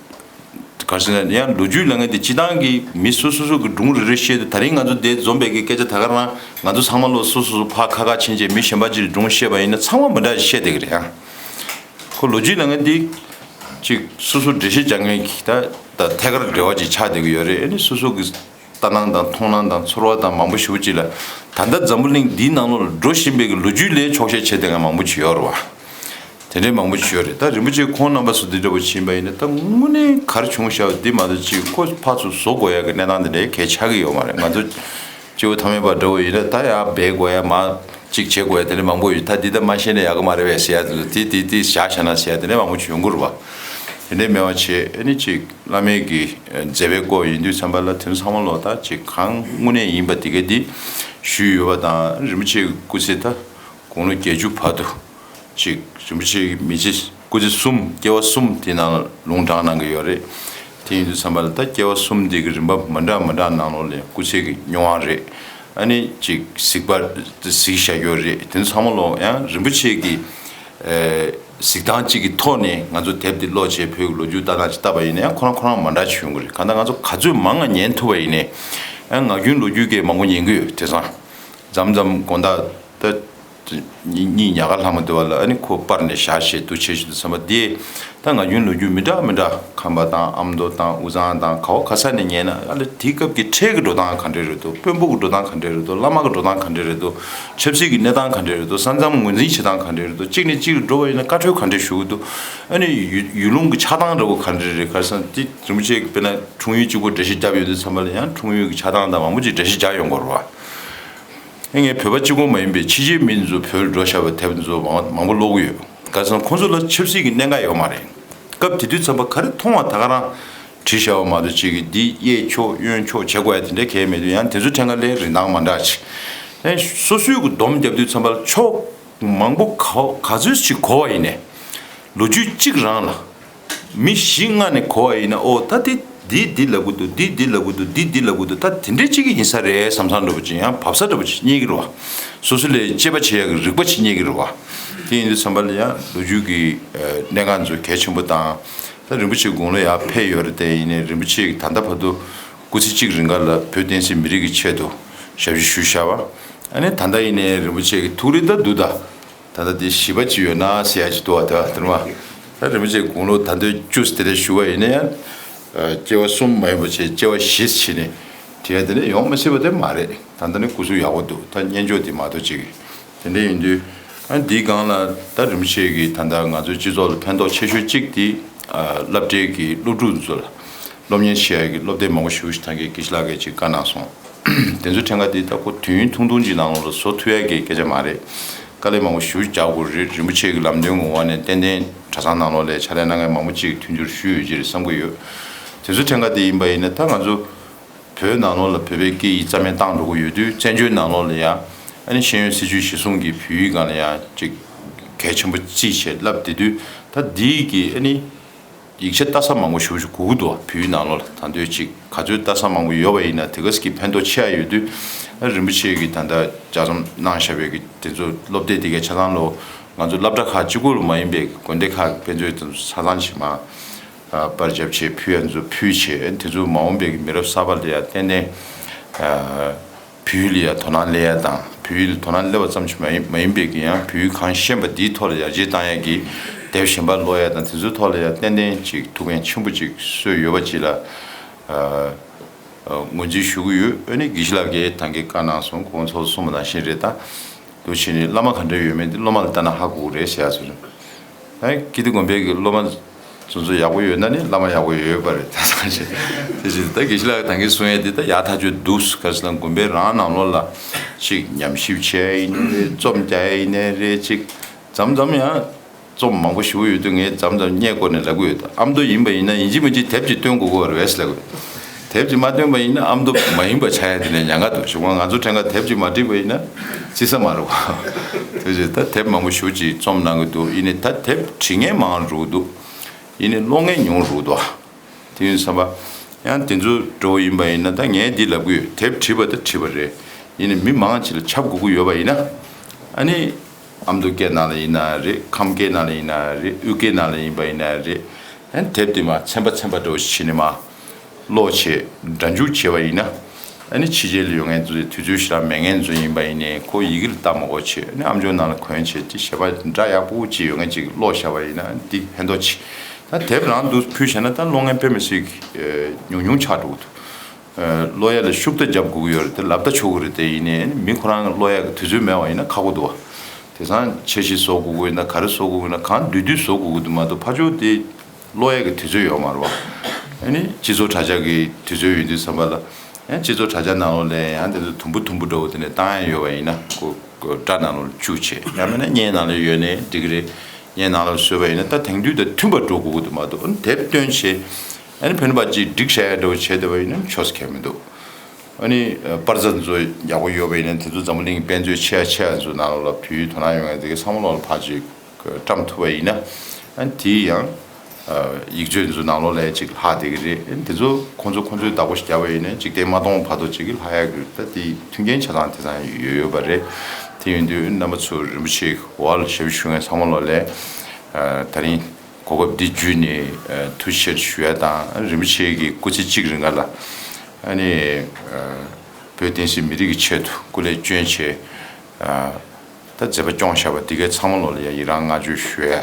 ག་རེ་ཟེར་ན་ཡང་ལོ་རྒྱུས་ལབ་མཁན་དེ་སྤྱི་བཏང་གི་མི་སོ་སོ་སོ་གི་སྒྲུང་རེ་རེ་བཤད་དུས་ད་རིང་ང་ཚོ་འདིར་འཛོམས་པའི་གི་སྐད་ཆ་ད་ག་རང་ང་ཚོ་ཚང་མ་ལོ་སོ་སོ་སོ་ཕར་ཁ་ཁ་ཕྱིན་བྱས་མི་གཞན་པ་ཅིག་ལ་སྒྲུང་བཤད་པ་ཡིན་ན་ཚང་མ་མི་འདྲ་ཞིག་བཤད་བསྡད་ཀྱི་རེད་ཡང་། ཁོ་ལོ་རྒྱུས་ལབ་མཁན་དེ་ཅིག་སོ་སོ་འགྲེལ་བཤད་རྒྱག་མཁན་གྱི་ད་ད་ཐད་ཀར་འབྲེལ་བ་ཅིག་ཆགས་བསྡད་ཀྱི་ཡོད་རེད། ཨ་ནི་སོ་སོ་གི་ལྟ་སྣང་དང་མཐོང་སྣང་དང་ཚོར་བ་དང་མང་པོ་ཞེ་པོ་ཅིག་ལ་ད་ལྟ་འཛམ་བུ་གླིང་འདིའི་ནང་ལོགས་ལ་འགྲོ་བཞིན་པའི་གི་ལོ་རྒྱུས་ལས་ཕྱོགས་ཞེན་བྱེད་བསྡད་མཁན་མང་པོ་ཅིག་ཡོད་རེད་བ། དེ་འདྲའི་མང་པོ་ཞིག་ཡོད་རེད། ད་རིན་པོ་ཆེ་ཁོང་རྣམ་པ་ཚོ་འདི་འདྲ་པོ་ཕྱིན་པ་ཡིན་ན་ད་དངོས་གནས་ག་རེ་བྱུང་ཤག་འདི་མ་གཏོགས་ཅིག་ཁོ་ཕར་ཚུར་བཟོ་དགོས་ཡག་གི་གནས་སྟངས་འདི་འདྲའི་གལ་ཆགས་ཀྱི་ཡོད་མ་རེད། ང་ཚོ་སྤྱི་བོ་ཐ་མལ་པ་འདྲ་པོ་ཡིན་ན་ད་ཡར་སྦས་དགོས་ཡག་མར་ཅིག་བྱེད་དགོས་ཡག་དེ་འདྲ་མང་པོ་ཡོད། ད་འདི་ད་མ་ཤེས་ན་ཡག་གི་མ་རེད་པས་ཟེར་ཡག་དེ་ལ་དེ་དེ་དེ་བཞག་བཞག་ན་ཟེར་ཡག་དེ་འདྲ་མང་པོ་ཅིག་ཡོང་གི་རེད་བ། དེ་འདྲའི་མེད་པ་བྱས་ཨ་ནི་ཅིག་བླ་མའི་གི་མཛད་པའི་སྐོར་ཡིན་དུས་ཙམ་པ་ལ་དེ་ཚོ་ཚང་མ་ལོག་ད་ཅིག་གང་དངོས་གནས་ཡིན་པ་དེ་ག་འདི་ཞུས་ཡོད་པ་དང་རིན་པོ་ཆེ་གི་སྐུ་ཚེ་ད་དགུང་ལོ་བརྒྱད་ཅུ་བར་དུ། ཅིག་རིན་པོ་ཆེ་གི་མི་ཚེ་སྐུ་ཚེ་གསུམ་སྐྱེ་བ་གསུམ་དེ་ནང་ལ་ལུང་དྲངས་གནང་གི་ཡོད་རེད། དེ་ཡིན་དུས་ཙམ་པ་ལ་ད་སྐྱེ་བ་གསུམ་དེ་གི་རིམ་པ་མི་འདྲ་མི་འདྲ་ནང་ལོགས་ལ་སྐུ་ཚེ་གི་མྱོང་བ་རེད། ཨ་ནི་ཅིག་གཟིགས་པ་གཟིགས་བཞག་ཡོད་རེད། དེ་ཚོ་ཚང་མ་ལོག་ཡང་རིན་པོ་ཆེ་གི་ཨེ་གཟིགས་སྟངས་གཅིག་གི་ཐོག་ནས་ང་ཚོ་དེབ་འདི་ཀློག་བྱས་བོད་ཀྱི་ལོ་རྒྱུས་ལྟ་སྟངས་ཅིག་བལྟས་པ་ཡིན་ན་ཡང་ཁོ་རང་ཁོ་རང་མ་འདྲ་ཅིག་ཡོང་གི་རེད། གང་ལྟར་ང་ཚོ་ག་ཚོད་མང་ང་ཉན་ཐུབ་པ་ཡིན་ནའི་ཡང་ངག་རྒྱུན་ལོ་རྒྱུས་ཀྱི་མང་པོ་ཉན་གི་ཡོད། དེང་སང་མཚམས་མཚམས་དགོང་དག་ད། གཉིད་ཉག་ག་ལྷག་མ་འདུག་བ་ལ་ཨ་ནི་ཁོ་པར་ནས་བཞག་བྱས་འདུག་བྱས་བཞིན་དུ་བསམ་པ་འདི། ད་ང་རྒྱུན་ལོ་རྒྱུས་མི་འདྲ་མི་འདྲ་ཁམས་པ་དང་ཨ་མདོ་དང་དབུས་གཙང་དང་ག་བ་ག་ས་ནས་ཉན་ན་ཨ་ལེ་དེའི་སྐབས་ཀྱི་ཁྲལ་གྱི་འགྲོ་སྟངས་ག་འདྲས་རེད་འདུག་དཔོན་པོ་གི་འགྲོ་སྟངས་ག་འདྲས་རེད་འདུག་བླ་མ་གི་འགྲོ་སྟངས་ག་འདྲས་རེད་འདུག་ཆབ་སྲིད་ཀྱི་གནས་སྟངས་ག་འདྲས་རེད་འདུག་ས་མཚམས་ངོས་འཛིན་བྱེད་སྟངས་ག་འདྲས་རེད་འདུག་གཅིག་ནས་གཅིག་ལ་འགྲོ་བ་ཡིན་ན་བཀའ་འཁྲོལ་ག་འདྲས་ཞུ་གི་འདུག་ཨ་ནི་ཡུལ་ཡུལ་ལུང་གི་ཆགས་སྟངས་འདྲ་བོ་ག་འདྲས་རེད། ག་རེ་ཟེར་ན་དེ་རིན་པོ་ཆེ་གི་དཔེར་ན་འཁྲུངས་ཡུལ་གཅིག་པོ་འགྲེལ་བཤད་བརྒྱབ་ཡོད་དུས་ཙམ་པ་ལ་ཡང་འཁྲུངས་ཡུལ་གྱི་ཆགས་སྟངས་དང་མང་པོ་ཅིག་འགྲེལ་བཤད་རྒྱག་ཡོང་གི་རེད་བ། ཨེ་ངས་བོད་པ་གཅིག་པོ་མ་ཡིན་པའི་ཕྱི་རྒྱལ་མི་ཚོ་བོད་ལ་འགྲོ་བཞག་པའི་དེབ་ཚོ་མང་མང་པོ་ཀློག་གི་ཡོད། ག་རེ་ཟེར་ན་ཁོང་ཚོ་ལ་ཆབ་སྲིད་ཀྱི་གནད་འགག་ཡོད་མ་རེད། སྐབས་དེ་དུས་ཙམ་པ་ག་རེ་མཐོང་བ་ད་ག་རང་བྲིས་བཞག་པ་མ་གཏོགས་ཅིག་གིས་འདི་གཡས་ཕྱོགས་གཡོན་ཕྱོགས་བྱེད་དགོས་ཡ་དེ་འདྲ་གལ་མེད་དུས་ཡང་དེ་ཚོ་ཐད་ཀ་ལས་རིན་ཐང་མ་འདྲ་ཅིག་ཨེ་སོ་སོའི་གི་སྡོམ་བརྒྱབ་དུས་ཙམ་པ་ལ་ཕྱོགས་མང་པོ་ག་ག་ཚོད་ཅིག་གོ་བ་ཡིན་ནའི་ལོ་རྒྱུས་གཅིག་རང་ལ། མི་བཞི་ལྔ་ནས་གོ་བ་ཡིན་ན། ཨོ་ད་འདི་འདི་འདི་ལབ་གི་འདུག་འདི་འདི་ལབ་གི་འདུག་འདི་འདི་ལབ་གི་འདུག་ད་དེ་འདྲའི་གཅིག་ཡིན་ས་རེད་བསམ་བསམ་འདྲ་པོ་ཅིག་ཡང་བབས་ས་འདྲ་པོ་ཅིག་རྙེད་ཀྱི་རེད་བ། སོ་སོ་ལས་དཔྱད་པ་བྱེད་ཡག་གི་རིག་པ་ཅིག་རྙེད་ཀྱི་རེད་བ། དེ་ཡིན་དུས་ཙམ་པ་ལ་ཡང་ལོ་རྒྱུས་ཀྱི་གནད་འགག་ཚོ་གལ་ཆེན་པོ་དང་། ད་རིན་པོ་ཆེ་དགུང་ལོ་ཡར་ཕེབས་ཡོད་རེད། དེ་ཡིན་ནའི་རིན་པོ་ཆེ་གི་ད་ལྟ་བར་དུ་སྐུ་ཚེ་གཅིག་རིང་ག་ལ་བོད་བསྟན་སྲིད་མི་རིགས་ཀྱི་ཆེད་དུ་ཞབས་ཕྱི་ཞུས་བཞག་པ། ཨ་ནི་ད་ལྟ་ཡིན་ནའི་རིན་པོ་ཆེ་གི་ཐུགས་རེ་ད་འདུག་ད། ད་ལྟ་དེ་བཞི་པ་ཅིག་ཡོད་ན་ཟེར་ཡ་ཅིག་འདུག་བ། དེ་བ་དེར་མ། ད་རིན་པོ་ཆེ་དགུང་ལོ་ད་དུང་བཅུ་དེ་འདྲ་བཞུགས་པ་ཡིན་ན་ཡང་། སྐྱེ་བ་གསུམ་མ་ཡིན་པ་བྱས་སྐྱེ་བ་བཞི་ཕྱིན་ནས་དེ་ཡ་དེ་འདྲ་ཡོང་མ་སྲིད་པ་དེ་མ་རེད། ད་ལྟ་ནི་སྐུ་གཟུགས་ཡག་པོ་འདུག་ད་སྙན་ཅོག་དེ་མ་གཏོགས་ཅིག་དེ་འདྲ་ཡིན་དུས། ཨ་འདིའི་སྒང་ལ་ད་རིན་པོ་ཆེ་གིས་ད་ལྟ་ང་ཚོའི་སྤྱི་ཚོགས་ལ་ཕན་ཐོགས་ཆེ་ཤོས་གཅིག་དེ། སློབ་གྲྭའི་གི་སློབ་ཕྲུག་ཚོ་ལ་སློབ་གཉེར་བྱེད་ཡ་གི་སློབ་དེབ་མང་པོ་ཞེ་པོ་ཞིག་ད་གིན་དགེ་བཤེས་ལགས་ཀྱིས་ཅིག་བཀའ་གནང་སོང་། དེ་ཚོའི་ཕྲན་ཁ་དེ་ད་ཁོ་དུས་ཡུན་ཐུང་ཐུང་ཅིག་ནང་ལོགས་ལ་བཟོ་ཐུབ་ཡ་གི་སྐད་ཆ་མ་རེད། དཀའ་ལས་མང་པོ་ཞེ་པོ་རྒྱག་དགོས་རེད། རིན་པོ་ཆེ་གི་ལམ་སྟོན་གྱི་འོག་ནས་ཏན་ཏན་གྲྭ་ཚང་ནང་ལོགས་ལ་ཕྱག་ལས་གནང་མཁན་མང་པོ་ཅིག་མཐུན་འགྱུར་ཞུས་ཡོད་ཀྱི་རེད་བསམ་གྱི་ཡོད། དེ་ཚོའི་ཕྲན་ཁ་དེ་ཡིན་པ་ཡིན་ན་ད་ང་ཚོ་བོད་ནང་ལོགས་ལ་བོད་པའི་སྐད་ཡིག་རྩ་མེད་བཏང་འགྲོ་གི་ཡོད་དུས། བཙན་བྱོལ་ནང་ལོགས་ལ་ཡང་ཨ་ནི་ཤེས་ཡོན་སྲིད་བྱུས་གཞིར་བཟུང་གི་བོད་ཡིག་སྒང་ལ་ཡང་ཅིག་གལ་ཆེན་པོ་བརྩིས་བྱས་བསླབ་བསྡད་དུས། ད་འདིའི་གི་ཨ་ནི་ཡིག་ཆ་ལྟ་ས་མང་པོ་ཞེ་པོ་ཞིག་དགོས་ཀྱི་འདུག་བ། བོད་ཡིག་ནང་ལོགས་ལ་ད་འདོད་ཅིག་ག་ཚོད་ལྟ་ས་མང་པོ་ཡོད་པ་ཡིན་ན་དེ་ག་ཙམ་གྱི་ཕན་ཐོགས་ཆེ་ཡ་ཡོད་དུས། ཨ་རིན་པོ་ཆེ་གིས་ད་ལྟ་ལྗགས་རྩོམ་གནང་བཞག་པའི་གི་དེ་ཚོ་སློབ་དེབ་དེ་གའི་ཆ་ཚང་ལོ། ང་ཚོ་སློབ་གྲྭ་ཁག་གཅིག་པོ་ལ་མ་ཡིན་པའི་དགོན་སྡེ་ཁག་གི་དཔེ་མཛོད་དེ་ཚོ་ཆ་ཚང་ཞིག་མ། ཨ་པར་རྒྱབ་བྱས་ཕུལ་ཡ་ཚོ་ཕུལ་བྱས། དེ་ཚོ་མ་འོངས་པའི་མི་རབས་གསར་པ་ལ་ཡ་ཏན་ཏན་ཨ་བོད་ཡིག་ལ་ཡ་དོ་སྣང་སླེབས་ཡ་དང་། བོད་ཡིག་ལ་དོ་སྣང་སླེབས་པ་ཙམ་ཞིག་མ་ཡིན་མ་ཡིན་པའི་གི་ཡང་བོད་ཡིག་གང་ཤེས་པ་འདིའི་ཐོག་ལ་ཡར་རྒྱས་བཏང་ཡ་གི་དེབ་གཞན་པ་ཀློག་ཡ་དང་། དེ་ཚོའི་ཐོག་ལ་ཡ་ཏན་ཏན་ཅིག་ཐུགས་ཕན་ཆེན་པོ་ཅིག་གསོས་ཡོད་པ་ཅིག་ལ་ཨ་ངོས་འཛིན་ཞུ་གི་ཡོད། ཨ་ནི་དགེ་བཤེས་ལགས་ཀྱིས་ད་གིན་བཀའ་གནང་སོང་། ཁོང་ཚོ་གསུངས་པ་ནང་བཞིན་རེད་ད། འདུག་བྱས་ནས་བླ་མ་ག་འདྲ་ཡོད་མེད་དེ་སློབ་མ་ལ་ལྟ་ན་ཧ་གོ་གི་རེད་ཟེར་ཡ་ཚོ་རེད། ཨ་ཀིརྟི་དགོན་པའི་གི་སློབ་མ་ཚོ་ཚོ་ཡག་པོ་ཡོད་ན་ནི་བླ་མ་ཡག་པོ་ཡོད་ཡོད་པ་རེད། ད་ད་ཅི་དེ་བཞིན་ད་དགེ་བཤེས་ལགས་ད་གིན་གསུང་ཡས་དེ་ད་ཡག་ཐག་ཆོད་འདུག་ག་ཟེར་ན་དགོན་པའི་རང་ནང་ལོགས་ལ་ཅིག་ཉམས་ཞིབ་བྱས་ཡིན་ནའི་རེད། རྩོམ་རྒྱག་ཡས་ཡིན་ནའི་རེད། ཅིག་མཚམས་མཚམས་ཡང་རྩོམ་མང་པོ་ཞེ་པོ་ཡོད་དུས་ངས་མཚམས་མཚམས་བརྙས་བཀོལ་ནས་ལབ་གི་ཡོད། ད་ཨ་མདོ་ཡིན་པ་ཡིན་ན་ཡིན་གཅིག་མིན་གཅིག་དེབ་ཅིག་སྟོན་དགོས་ཀྱི་རེད་ཟེར་ལབ་གི་ཡོད། དེབ་ཅིག་མ་སྟོན་པ་ཡིན་ན་ཨ་མདོ་མ་ཡིན་པ་ཆགས་ཡ་དེ་ནས་ཉེན་ཁ་འདུག་གཞུག་མ་ང་ཚོ་ཕྲན་ཁ་དེབ་ཅིག་མ་བྲིས་པ་ཡིན་ན་བརྩི་ས་མ་རེད་བ། དེ་བཞིན་ད་དེབ་མང་པོ་ཞེ་པོ་ཅིག་རྩོམ་གནང་གི་འདུག་ཡིན་ནའི་ད་དེབ་བྲིས་མཁན་མང་རུ་འདུག་ཡིན་ནའི་ཀློག་མཁན་ཉུང་རུ་འདུག་དེ་ཡིན་བསམ་པ། ཡང་དེ་ཚོ་འདྲ་བོ་ཡིན་པ་ཡིན་ན་ད་ངས་འདི་ལབ་གི་ཡོད། དེབ་བྲིས་པ་ད་བྲིས་པ་རེད། ཡིན་ནའི་མི་མང་ཅིག་ལ་ཁྱབ་དགོས་ཀྱི་ཡོད་པ་ཡིན་ན། ཨ་ནི་ཨ་མདོ་སྐད་ནང་ལ་ཡིན་ན་རེད། ཁམས་སྐད་ནང་ལ་ཡིན་ན་རེད། དབུས་སྐད་ནང་ལ་ཡིན་པ་ཡིན་ན་རེད། ཨ་ནི་དེབ་དེ་མར་ཚན་པ་ཚན་པ་འདྲ་བོ་ཞིག་བྱས་ནས་མར་ཀློག་བྱས་སྒྲ་འཇུག་བྱས་པ་ཡིན་ན། ཨ་ནི་ཕྱི་རྒྱལ་ལ་ཡོད་མཁན་ཚོ་དུས་ཚོད་ཞེ་དྲག་མེད་མཁན་ཚོ་ཡིན་པ་ཡིན་ནའི་ཁོ་ཡི་གེ་ལ་ལྟ་མ་དགོས་བྱས། ཨ་ནི་ཨམ་ཅོག་ནང་ལ་གོན་བྱས་ཅིག་ཞལ་པར་འདྲ་ཡག་པོ་ཅིག་ཡོད་མཁན་ཅིག་ཀློག་བཞག་པ་ཡིན་ན་འདི་ཕན་ཐོགས་ཆེ། ད་དེབ་རང་དུ་ཕུལ་བྱས་ན་ད་ཀློག་མཁན་དཔེ་མི་སྲིད་ཀྱི་ཉུང་ཉུང་ཆགས་འགྲོ་གི་འདུག་ཀློག་ཡ་ལ་ཤུགས་ད་རྒྱབ་དགོས་ཀྱི་ཡོད་རེད་དེ། ལབ་ད་ཆོག་གི་རེད་དེ། ཡིན་ནའི་མི་ཁོ་རང་གི་ཀློག་ཡ་གི་དུས་ཚོད་མེད་པ་ཡིན་ན་ཁག་པོ་འདུག་བ། དེང་སང་འཆར་གཞི་བཟོ་དགོས་ཀྱི་ཡིན་ན་ག་རེ་བཟོ་དགོས་ཀྱི་ཡིན་ན་གང་འདུས་དུས་བཟོ་དགོས་ཀྱི་འདུག་མ་གཏོགས་ཕར་ཕྱོགས་དེ་ཀློག་ཡ་གི་དུས་ཚོད་ཡོད་མ་རེད་བ། ཨ་ནི་སྤྱི་ཚོགས་དྲ་རྒྱ་གི་དུས་ཚོད་ཡོད་དུས་ཙམ་པ་ལ། ཨ་ནི་སྤྱི་ཚོགས་དྲ་རྒྱ་ནང་ལོགས་ལ་ཡང་དེ་ཚོ་དུམ་བུ་དུམ་བུ་འདྲ་བོ་དེ་ནས་བཏང་ཡ་ཡོད་པ་ཡིན་ན་ཁོ་སྒྲ་ནང་ལོགས་ལ་བཅུག་བྱས། ཡང་མིན་ན་བརྙན་ནང་ལ་ཡོད་ནའི་འགྲིག་གི་རེད། བརྙན་ནང་ལ་བཟོས་པ་ཡིན་ན་ད་དེང་དུས་དང་མཐུན་པར་འགྲོ་དགོས་ཀྱི་འདུག་མ་གཏོགས། ཨ་ནི་དེབ་བཏོན་བྱས་ཨ་ནི་ཕན་པ་ཅིག་སྒྲིག་བྱ་ཡ་འདྲ་བོ་བྱས་བསྡད་པ་ཡིན་ན་ཆོག་ས་ཁེལ་མི་འདུག་ཨ་ནི་པར་རྩ་ཚོ་ཡག་པོ་ཡོད་པ་ཡིན་ན་དེ་ཚོ་འཛམ་བུ་གླིང་གི་དཔེ་མཛོད་ཆེ་ཡ་ཆེ་ཡ་ཚོ་ནང་ལོགས་ལ་བོད་ཡིག་དོ་སྣང་ཡོད་མཁན་དེ་གའི་ཚང་མ་ལོགས་ལ་ཕར་ཅིག་བཀྲམ་ཐུབ་པ་ཡིན་ན། ཨ་ནི་དེ་ཡང་ཡིག་མཛོད་ཚོ་ནང་ལོགས་ལ་ཅིག་ལྷག་བསྡད་ཀྱི་རེད། ཨ་ནི་དེ་ཚོ་ཁོང་ཚོ་ཁོང་ཚོའི་བདག་པོ་ཞིག་བརྒྱབ་པ་ཡིན་ན་འཇིག་རྟེན་མ་སྟོང་བར་དུ་ཅིག་ལྷག་ཡག་གི་ད་དེ་མཐུན་རྐྱེན་ཆ་ཚང་དེང་སང་ཡོད་ཡོད་པ་རེད། དེ་ཡིན་དུས་རྣམ་པ་ཚོ་རིན་པོ་ཆེའི་འོག་ལ་ཞབས་ཞུ་མཁན་ཚང་མ་ལོགས་ལ་ད་རིང་གོ་སྐབས་འདི་བརྒྱུད་ནས་ཐུགས་རྗེ་ཆེ་ཞུ་ཡ་དང་། རིན་པོ་ཆེ་གི་སྐུ་ཚེ་གཅིག་རིང་ག་ལ་ཨ་ནི་བོད་བསྟན་སྲིད་མི་རིགས་ཀྱི་ཆེད་དུ་སྐུ་ལས་བསྐྱོན་བྱས། ད་མཛད་པ་སྐྱོང་བཞག་པ་འདི་གའི་ཚང་མ་ལོགས་ལ་ཡ་ཡི་རང་བསྔགས་བརྗོད་ཞུ་ཡ་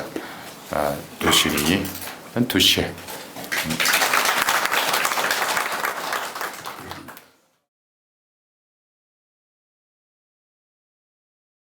འདུག་བྱས་ནས་ཡིན། ཐུགས་རྗེ་ཆེ།